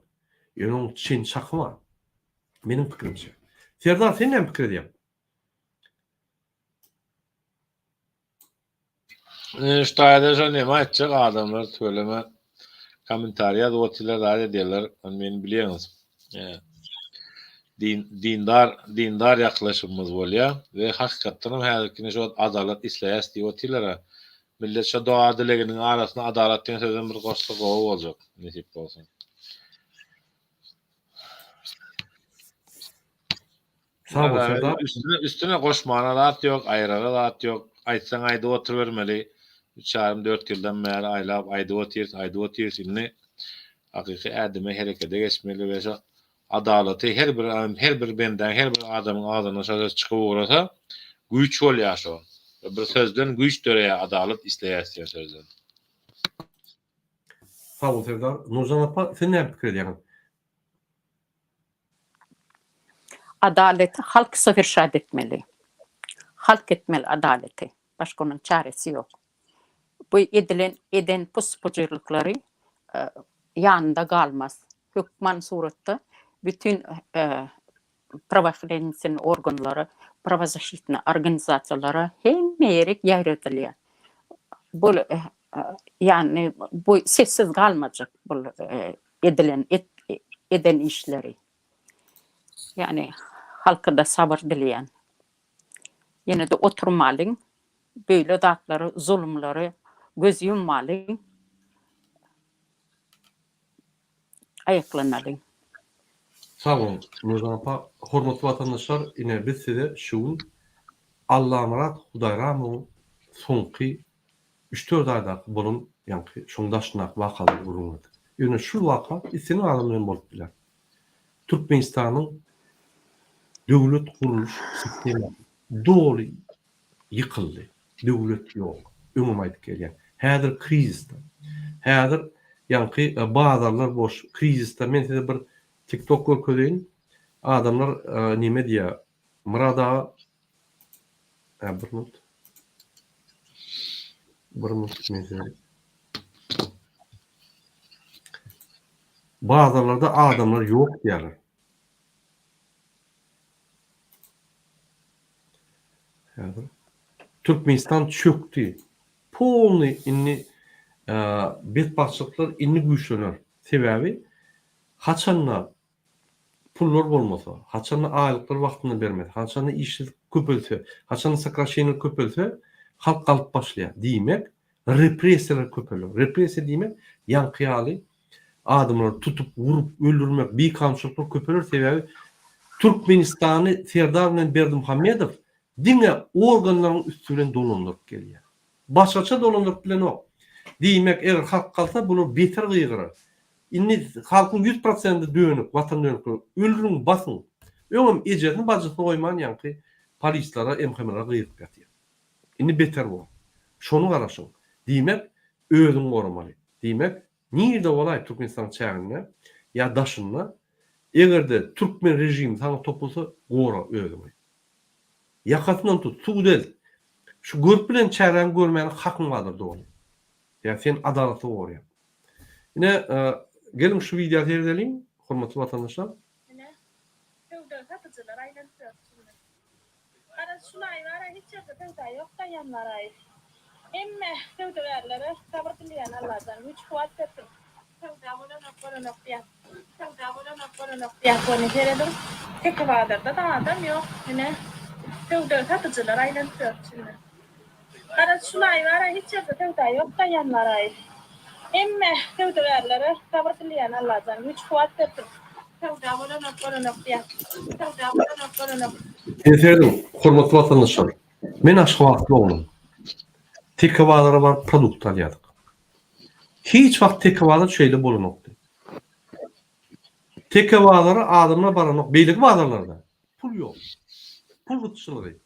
Ýöne onuň çeni-çaky bar. Meniň pikirimçe. Serdar sen näme pikir edýäň? Ine şu taýda şo neme aýtjak adamlar tüweleme kommentariý ýazyp otyrlar zat edýärler ony meni bilýäňiz. Din dindar dindar ýaklaşygymyz bolýar we hakykatdan hem häzirki ine şu wagt adalat isleýäs diýip otyrlar a. Millet şo doga dileginiň arasyna adalat diýen sözem bir goşsa gowy boljak nesip bolsa. Sag bol Serdar. Üstüne, üstüne goşmana zat ýok, aýyrara zat ýok. Aýtsaň aýdyp oturybermeli. Üç ýarym, dört ýyldan bäri aýlap aýdyp otyrys, aýdyp otyrys. Indi hakyky ädime, herekete geçmeli we şo adalaty her bir her bir bendäň, her bir adamyň agzyndan şo söz çykyp ugrasa, güýç bolýar şo. Bir sözden güýç döreýär, adalat isleýäs diýen sözden. Sag bol Serdar. Nurjan apa siz näme pikir edýäňiz? Adaleti halk sowerşat etmeli. Halk etmeli adaleti. Başga onuň çaresi ýok. Bu edilen eden pus-pujyrlyklary ýanynda galmaz. Hökman suratda bütin prawohranitelnyý organlara, prawozaşitnyý organizasiýalara hemme ýerik ýaýradylýar. Bu ýagny bu sessiz galmajak bu edilen eden işleri. Ýagny halka-da sabyr dileýän. Ýene-de oturmalyň, beýle zatlary, zulumlary göz ýummalyň. Aýaklanalyň. Sag boluň Nurjan apa. Hormatly watandaşlar ine biz size şu gün Allamyrat Hudaýramowyň soňky üç-dört aýdaky bolan ýaňky şoň daşyndaky wakalary gürrüň berdik. Ýöne şul waka islendik adam bilen bolup biler. Türkmenistanyň döwlet gurluş sistemasy doly ýykyldy. Döwlet ýok. Öňem aýdyp gelýän. Häzir krizisde. Häzir ýaňky bazarlar boş, krizisde. Men size bir TikTok görkezeýin. Adamlar neme diýýär? Myrat aga Hä, bir minut. Bir minut men size Bazarlarda adamlar ýok diýýärler. Häzir Türkmenistan çökdi. Polny indi betbagtçylyklar indi güýçlener. Sebäbi haçanda pullar bolmasa, haçanda aýlyklar wagtynda bermese, haçanda işsizlik köpelse, haçanda sokraşeniýalar köpelse, halk galyp başlaýar. Diýmek, repressiýalar köpeler. Repressiýa diýmek, ýaňky ýaly adamlary tutup, urup, öldürmek, bikanunçylyklar köpeler, sebäbi Türkmenistany Serdar bilen Berdimuhamedow diňe organlaryň üsti bilen dolandyryp gelýär. Başgaça dolandyryp bilenok. Diýmek, eger halk galsa, bular beter gygyrar. Indi halkyň ýüz prosendi dönük, watan dönükleri. Öldüriň, basyň. Öňem ejesini, bajysyny goýman ýaňky polislara, MHM-lere gygyryp ýatyr. Indi beter bor. Şony garaşyň. Diýmek, özüňi goramaly. Diýmek, nirde bolaý Türkmenistanyň çäginde ýa daşynda, eger-de türkmen režimi saňa topulsa, gora özüňi. Ýakasyndan tut, suda elt. Şu görüp bilen çäräňi görmäne hakyň bardyr doly. Ýa sen adalaty gorýaň. Ine, geliň şu wideo seredeliň, hormatly watandaşlar. Ine, söwda satyjylar aýlanyp ýör içinde. Garaz şul aý bara hiç ýerde söwda ýokda ýanwar aýy. Hemme söwdagärlere sabyr dileýän Allajan güýç kuwwat bersin. Söwda bolanok bolanok diýýär. Söwda bolanok bolanok diýýär ony serediň teke bazarda-da adam ýok ine söwda satyjylar aýlanyp ýör içinde. Garaz şul aý bara hiç ýerde söwda ýokda ýanwar aýy. Hemme söwdagärlere sabyr dileýän Allajan güýç kuwwat bersin. Söwda bolanok bolanok diýýär. Söwda bolanok bolanok. Ine serediň hormatly watandaşlar. Men Aşgabatly oglan. Teke bazara baryp produkt alýardyk. Hiç wagt teke bazar şeýle bolanokdy. Teke bazara adamlar baranok, beýleki bazarlarda pul ýok. Pul gytçylygy.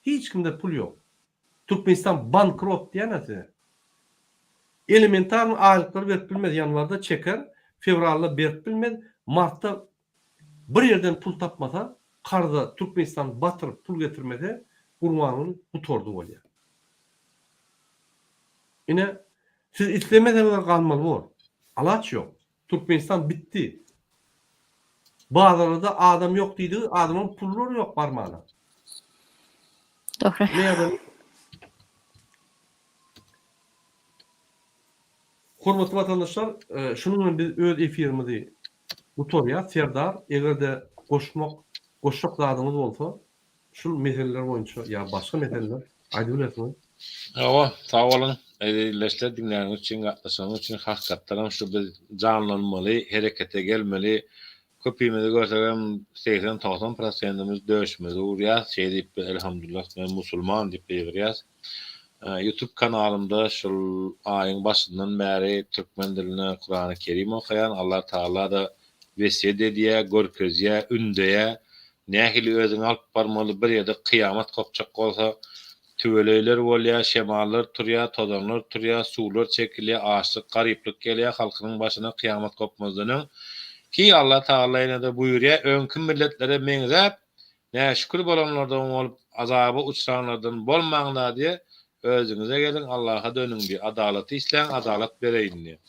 Hiç kimde pul ýok. Türkmenistan bankrot diýýän-ä size. Elementarny aýlyklary berip bilmez ýanwarda çeker, fewralda berip bilmez, martda bir ýerden pul tapmasa, karza Türkmenistany batyryp pul getirmese Gurbanguly gutardy bolýar. Ine, siz islemeseňizem galmaly bor. Alaç ýok. Türkmenistan bitdi. Bazarlarda adam ýok diýdigi adamlaryň pullary ýok barmana. Dogry. Näme? Hormatly watandaşlar, şunuň bilen biz öz efirimizi gutarýas. Serdar, eger-de goşmak, goşjak zadyňyz bolsa, Şul meseleler boýunça ýa başga meseleler aýdybilersiňiz. Hawa, sag boluň eziz ildeşler diňläniňiz üçin, gatnaşanyňyz üçin hakykatdanam şu biz janlanmaly, herekete gelmeli. Köpimizi görsegem 80-90 prosentimiz döşümizi urýas, şeý diýip biz elhamdullah men musulman diýip gygyrýas. Youtube kanalymda şul aýyň başyndan bäri türkmen dilinde Kurany Kerim okaýan, Allah Tagala-da wesýet edýär, görkezýär, ündeýär. Nähili özüňi alyp barmaly, bir ýerde kyýamat gopjak bolsa. Tüweleýler bolýar, şemallar turýar, tozanlar turýar, suwlar çekilýär, açlyk, garyplyk gelýär, halkynyň başyna kyýamat gopmazdan öň. Ki Alla Tagala ýene-de buýurýar, Öňki milletlere meňzäp, näşükür bolanlardan bolup, azaba uçranlardan bolmaň-da diýýär, özüňize geliň, Allaha dönüň diýýär, adalaty isläň, adalat bereýin diýýär.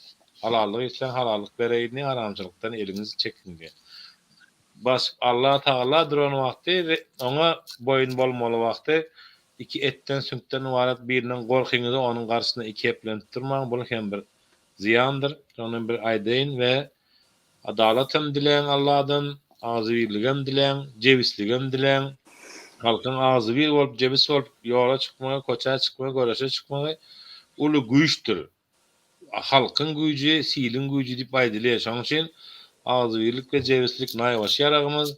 Halallyk isläň, halallyk bereýin diýýär, haramçylykdan eliňizi çekiň diýýär. Baş Alla Tagala duran wagty oňa boýun bolmaly wagty iki etden süňkden ybarat birinden gorkyňyzy onuň garşysynda iki eplenip durmaň bul hem bir zyýandyr şony bir aýdaýyn we adalatam diläň Alladan agzybirligem diläň jebisligem diläň halkyň agzybir bolup jebis bolup ýola çykmagy koça çykmagy göreşe çykmagy uly güýçdir Halkyň güýji, siliň güýji diýip aýdylýar. Şonuň üçin agzybirlik we jebislik naýbaşy ýaragymyz.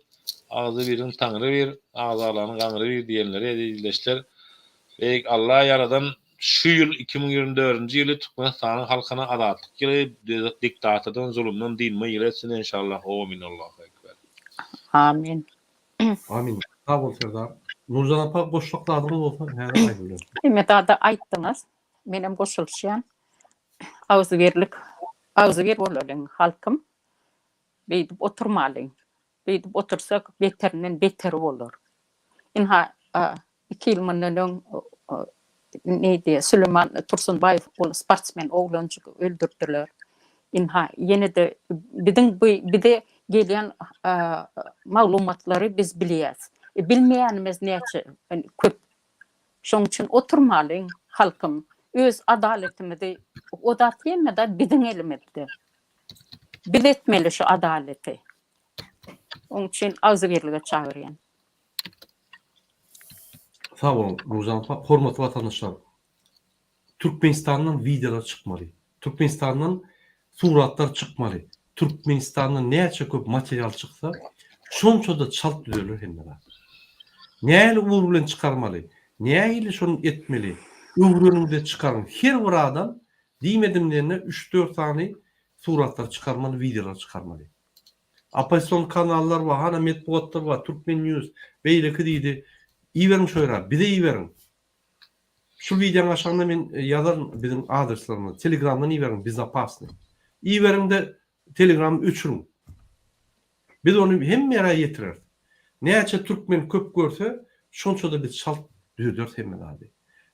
Agzybiriň Taňry bir, agzalanyň gaňry bir diýenleri eziz ildeşler. Beýik Alla ýaradan şu ýyl 2024-nji ýyly Türkmenistanyň halkyna azatlyk ýyly, diktatordan, zulumdan dynma ýyly etsin enşallah. Omin Allahu Ekber. Amin. Amin. Sag bol Serdar. Nurjan apa goşjak zadyňyz bolsa häzir aýdybersiň. Hemme zady aýtdyňyz. Menem goşulyşýan. Agzybirlik, agzybir bolalyň halkym. Beýdip oturmalyň. Beýdip otursak beterinden beteri bolar. Ynha iki ýyl mundan öň neýdi Süleýman Tursunbaýew ol sportsmen oglanjygy öldürdiler. Ynha ýene-de biziň bu bize gelýän maglumatlary biz bilýäs. Bilmeýänimiz näçe köp. Şoň üçin oturmalyň halkym öz adaletimizi o zat hemme zat biziň elimizde. Biz etmeli şu adaleti. Oň üçin agzybirlige çagyrýan. Sag boluň Nurjan apa. Hormatly watandaşlar. Türkmenistandan wideolar çykmaly. Türkmenistandan suratlar çykmaly. Türkmenistandan näçe köp material çyksa, şonça-da çalt düzeler hemme zat. Nähili ugur bilen çykarmaly, nähili şony etmeli, öwreniň-de çykaryň. Her bir adam diýmedim diýende üç-dört sany suratlar çykarmaly, wideolar çykarmaly. Oppozision kanallar bar, hana metbugatlar bar, Türkmen news, beýleki diýdi. Iberiň şo ýere, bize iberiň. Şu wideoň aşagynda men ýazaryn biziň adreslerimizi. Telegramdan iberiň bezopasnyý. Iberiňde telegramy öçüriň. Biz ony hemme ýere ýetireris. Näçe türkmen köp görse, şonça-da biz çalt düzederis hemme zady.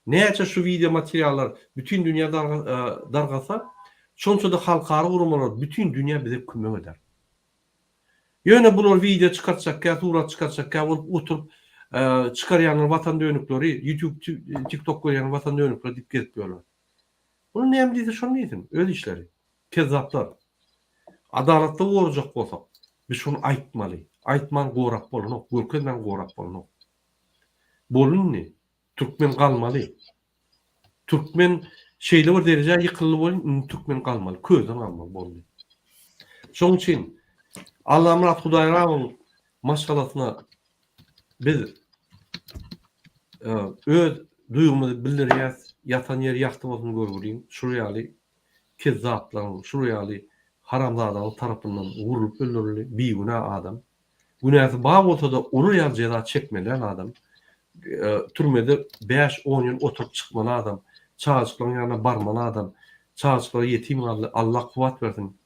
Näçe şu wideo materiallar bütin dünýä dargasa, şonça-da halkara guramalar bütin dünýä bize kömek eder. Ýöne bular wideo çykartjakkä, surat çykartjakkä bolup oturyp çykarýanlar watan dönükleri, YouTube, TikTok görýän watan dönükleri diýip gezip ýörler. Bular näme diýse şony diýsin, öz işleri. Kezzaplar. Adalatly gorajak bolsak, biz şony aýtmaly. Aýtman gorap bolanok, görkezmän gorap bolanok. Boldy indi. Türkmen galmaly. Türkmen şeýle bir derejä ýykyldy welin, indi türkmen galmaly, közden galmaly boldy. Şonuň üçin Allamyrat Hudaýrawyň maşgalasyna biz öz duýgymyzy bildirýäs, ýatan ýeri ýagty bolsun görgüliň, şular ýaly kezzaplaryň, şular ýaly haramzadalaryň tarapyndan urlup öldürildi, bigünä adam. Günäsi bar bolsa-da olar ýaly jeza çekmeli däl adam. Türmede bäş-on ýyl oturyp çykmaly adam. Çagajyklaryň ýanyna barmaly adam. Çagajyklary ýetim galdy. Allah kuwwat bersin.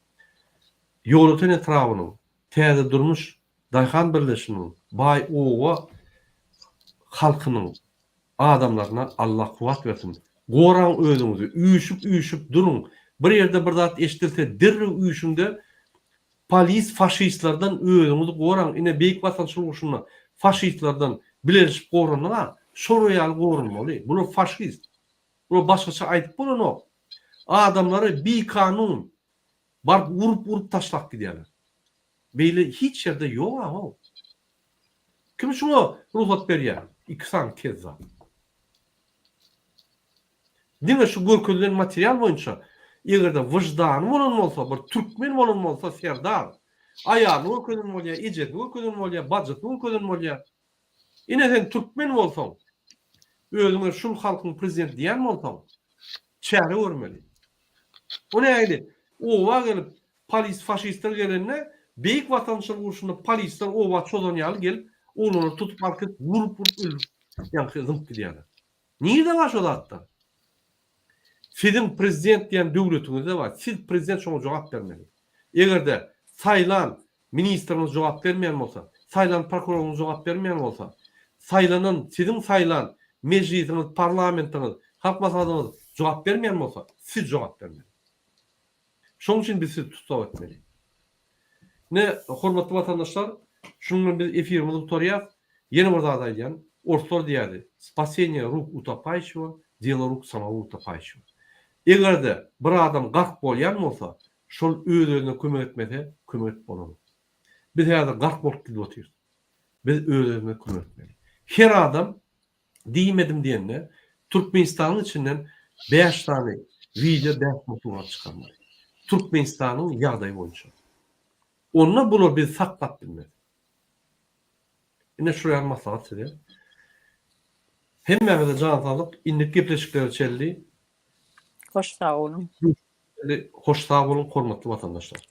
Ýolöten etrabynyň Täze durmuş daýhan birleşiginiň Baý oba halkynyň adamlaryna Allah kuwwat bersin. Goraň özüňizi. Üýşüp-üýşüp duruň. Bir ýerde bir zat eşidilse derrew üýşüňde Polis faşistlerden özüňizi goraň ine beýik watançylyk urşunda faşistlerden bilelişip gorandyňa şolar ýaly goranmaly bular faşist bular başgaça aýdyp bolanok adamlary bikanun baryp urup urup taşlap gidýärler beýle hiç ýerde ýok how kim şuňa rugsat berýär iki sany kezzap. Diňe şu görkezilen material boýunça egerde wyždany bolan bolsa bir türkmen bolan bolsa serdar aýalyny görkezen bolýa ejesini görkezen bolýa bajysyny görkezen bolýa ine sen türkmen bolsaň özüňe şul halkyň prezidenti diýen bolsaň çäre görmeli o nähili oba gelip polis faşistler gelende beýik watançylyk urşunda polisler oba çozan ýaly gelip oglanlary tutup alyp gidip urup urup öldürip ýaňky zyňyp gidýärler. Nirde bar şo zatlar? Siziň prezident diýen döwletiňizde bar. Siz prezident şoňa jogap bermeli. Eger-de saýlan ministriňiz jogap bermeýän bolsa, saýlan prokuroryňyz jogap bermeýän bolsa, saýlanan siziň saýlan mejlisiňiz, parlamentiňiz, halk maslahatyňyz jogap bermeýän bolsa, siz jogap bermeli. Şonuň üçin biz sizi tussag etmeli. Ine, hormatly watandaşlar, şunuň bilen biz efirimizi gutarýas. Ýene bir zat aýdýan, orslar diýýärdi, Spaseniýe ruk utapaýşiwa, delo ruk samogo utapaýşiwa. Eger-de bir adam gark bolýan bolsa, şol öz-özüne kömek etmese, kömek edip bolanok. Biz häzir gark bolup gidip otyrys. Biz öz-özümize kömek etmeli. Her adam diýmedim diýende, Türkmenistanyň içinden bäş sany wideo, bäş sany surat çykarmaly. Türkmenistanyň ýagdaýy boýunça. Onda bular bizi saklap bilmez. Ine şul ýaly maslahat size. Hemmäňize jan saglyk, indiki gepleşiklere çenli. Hoş sag boluň. Hoş sag boluň hormatly watandaşlar.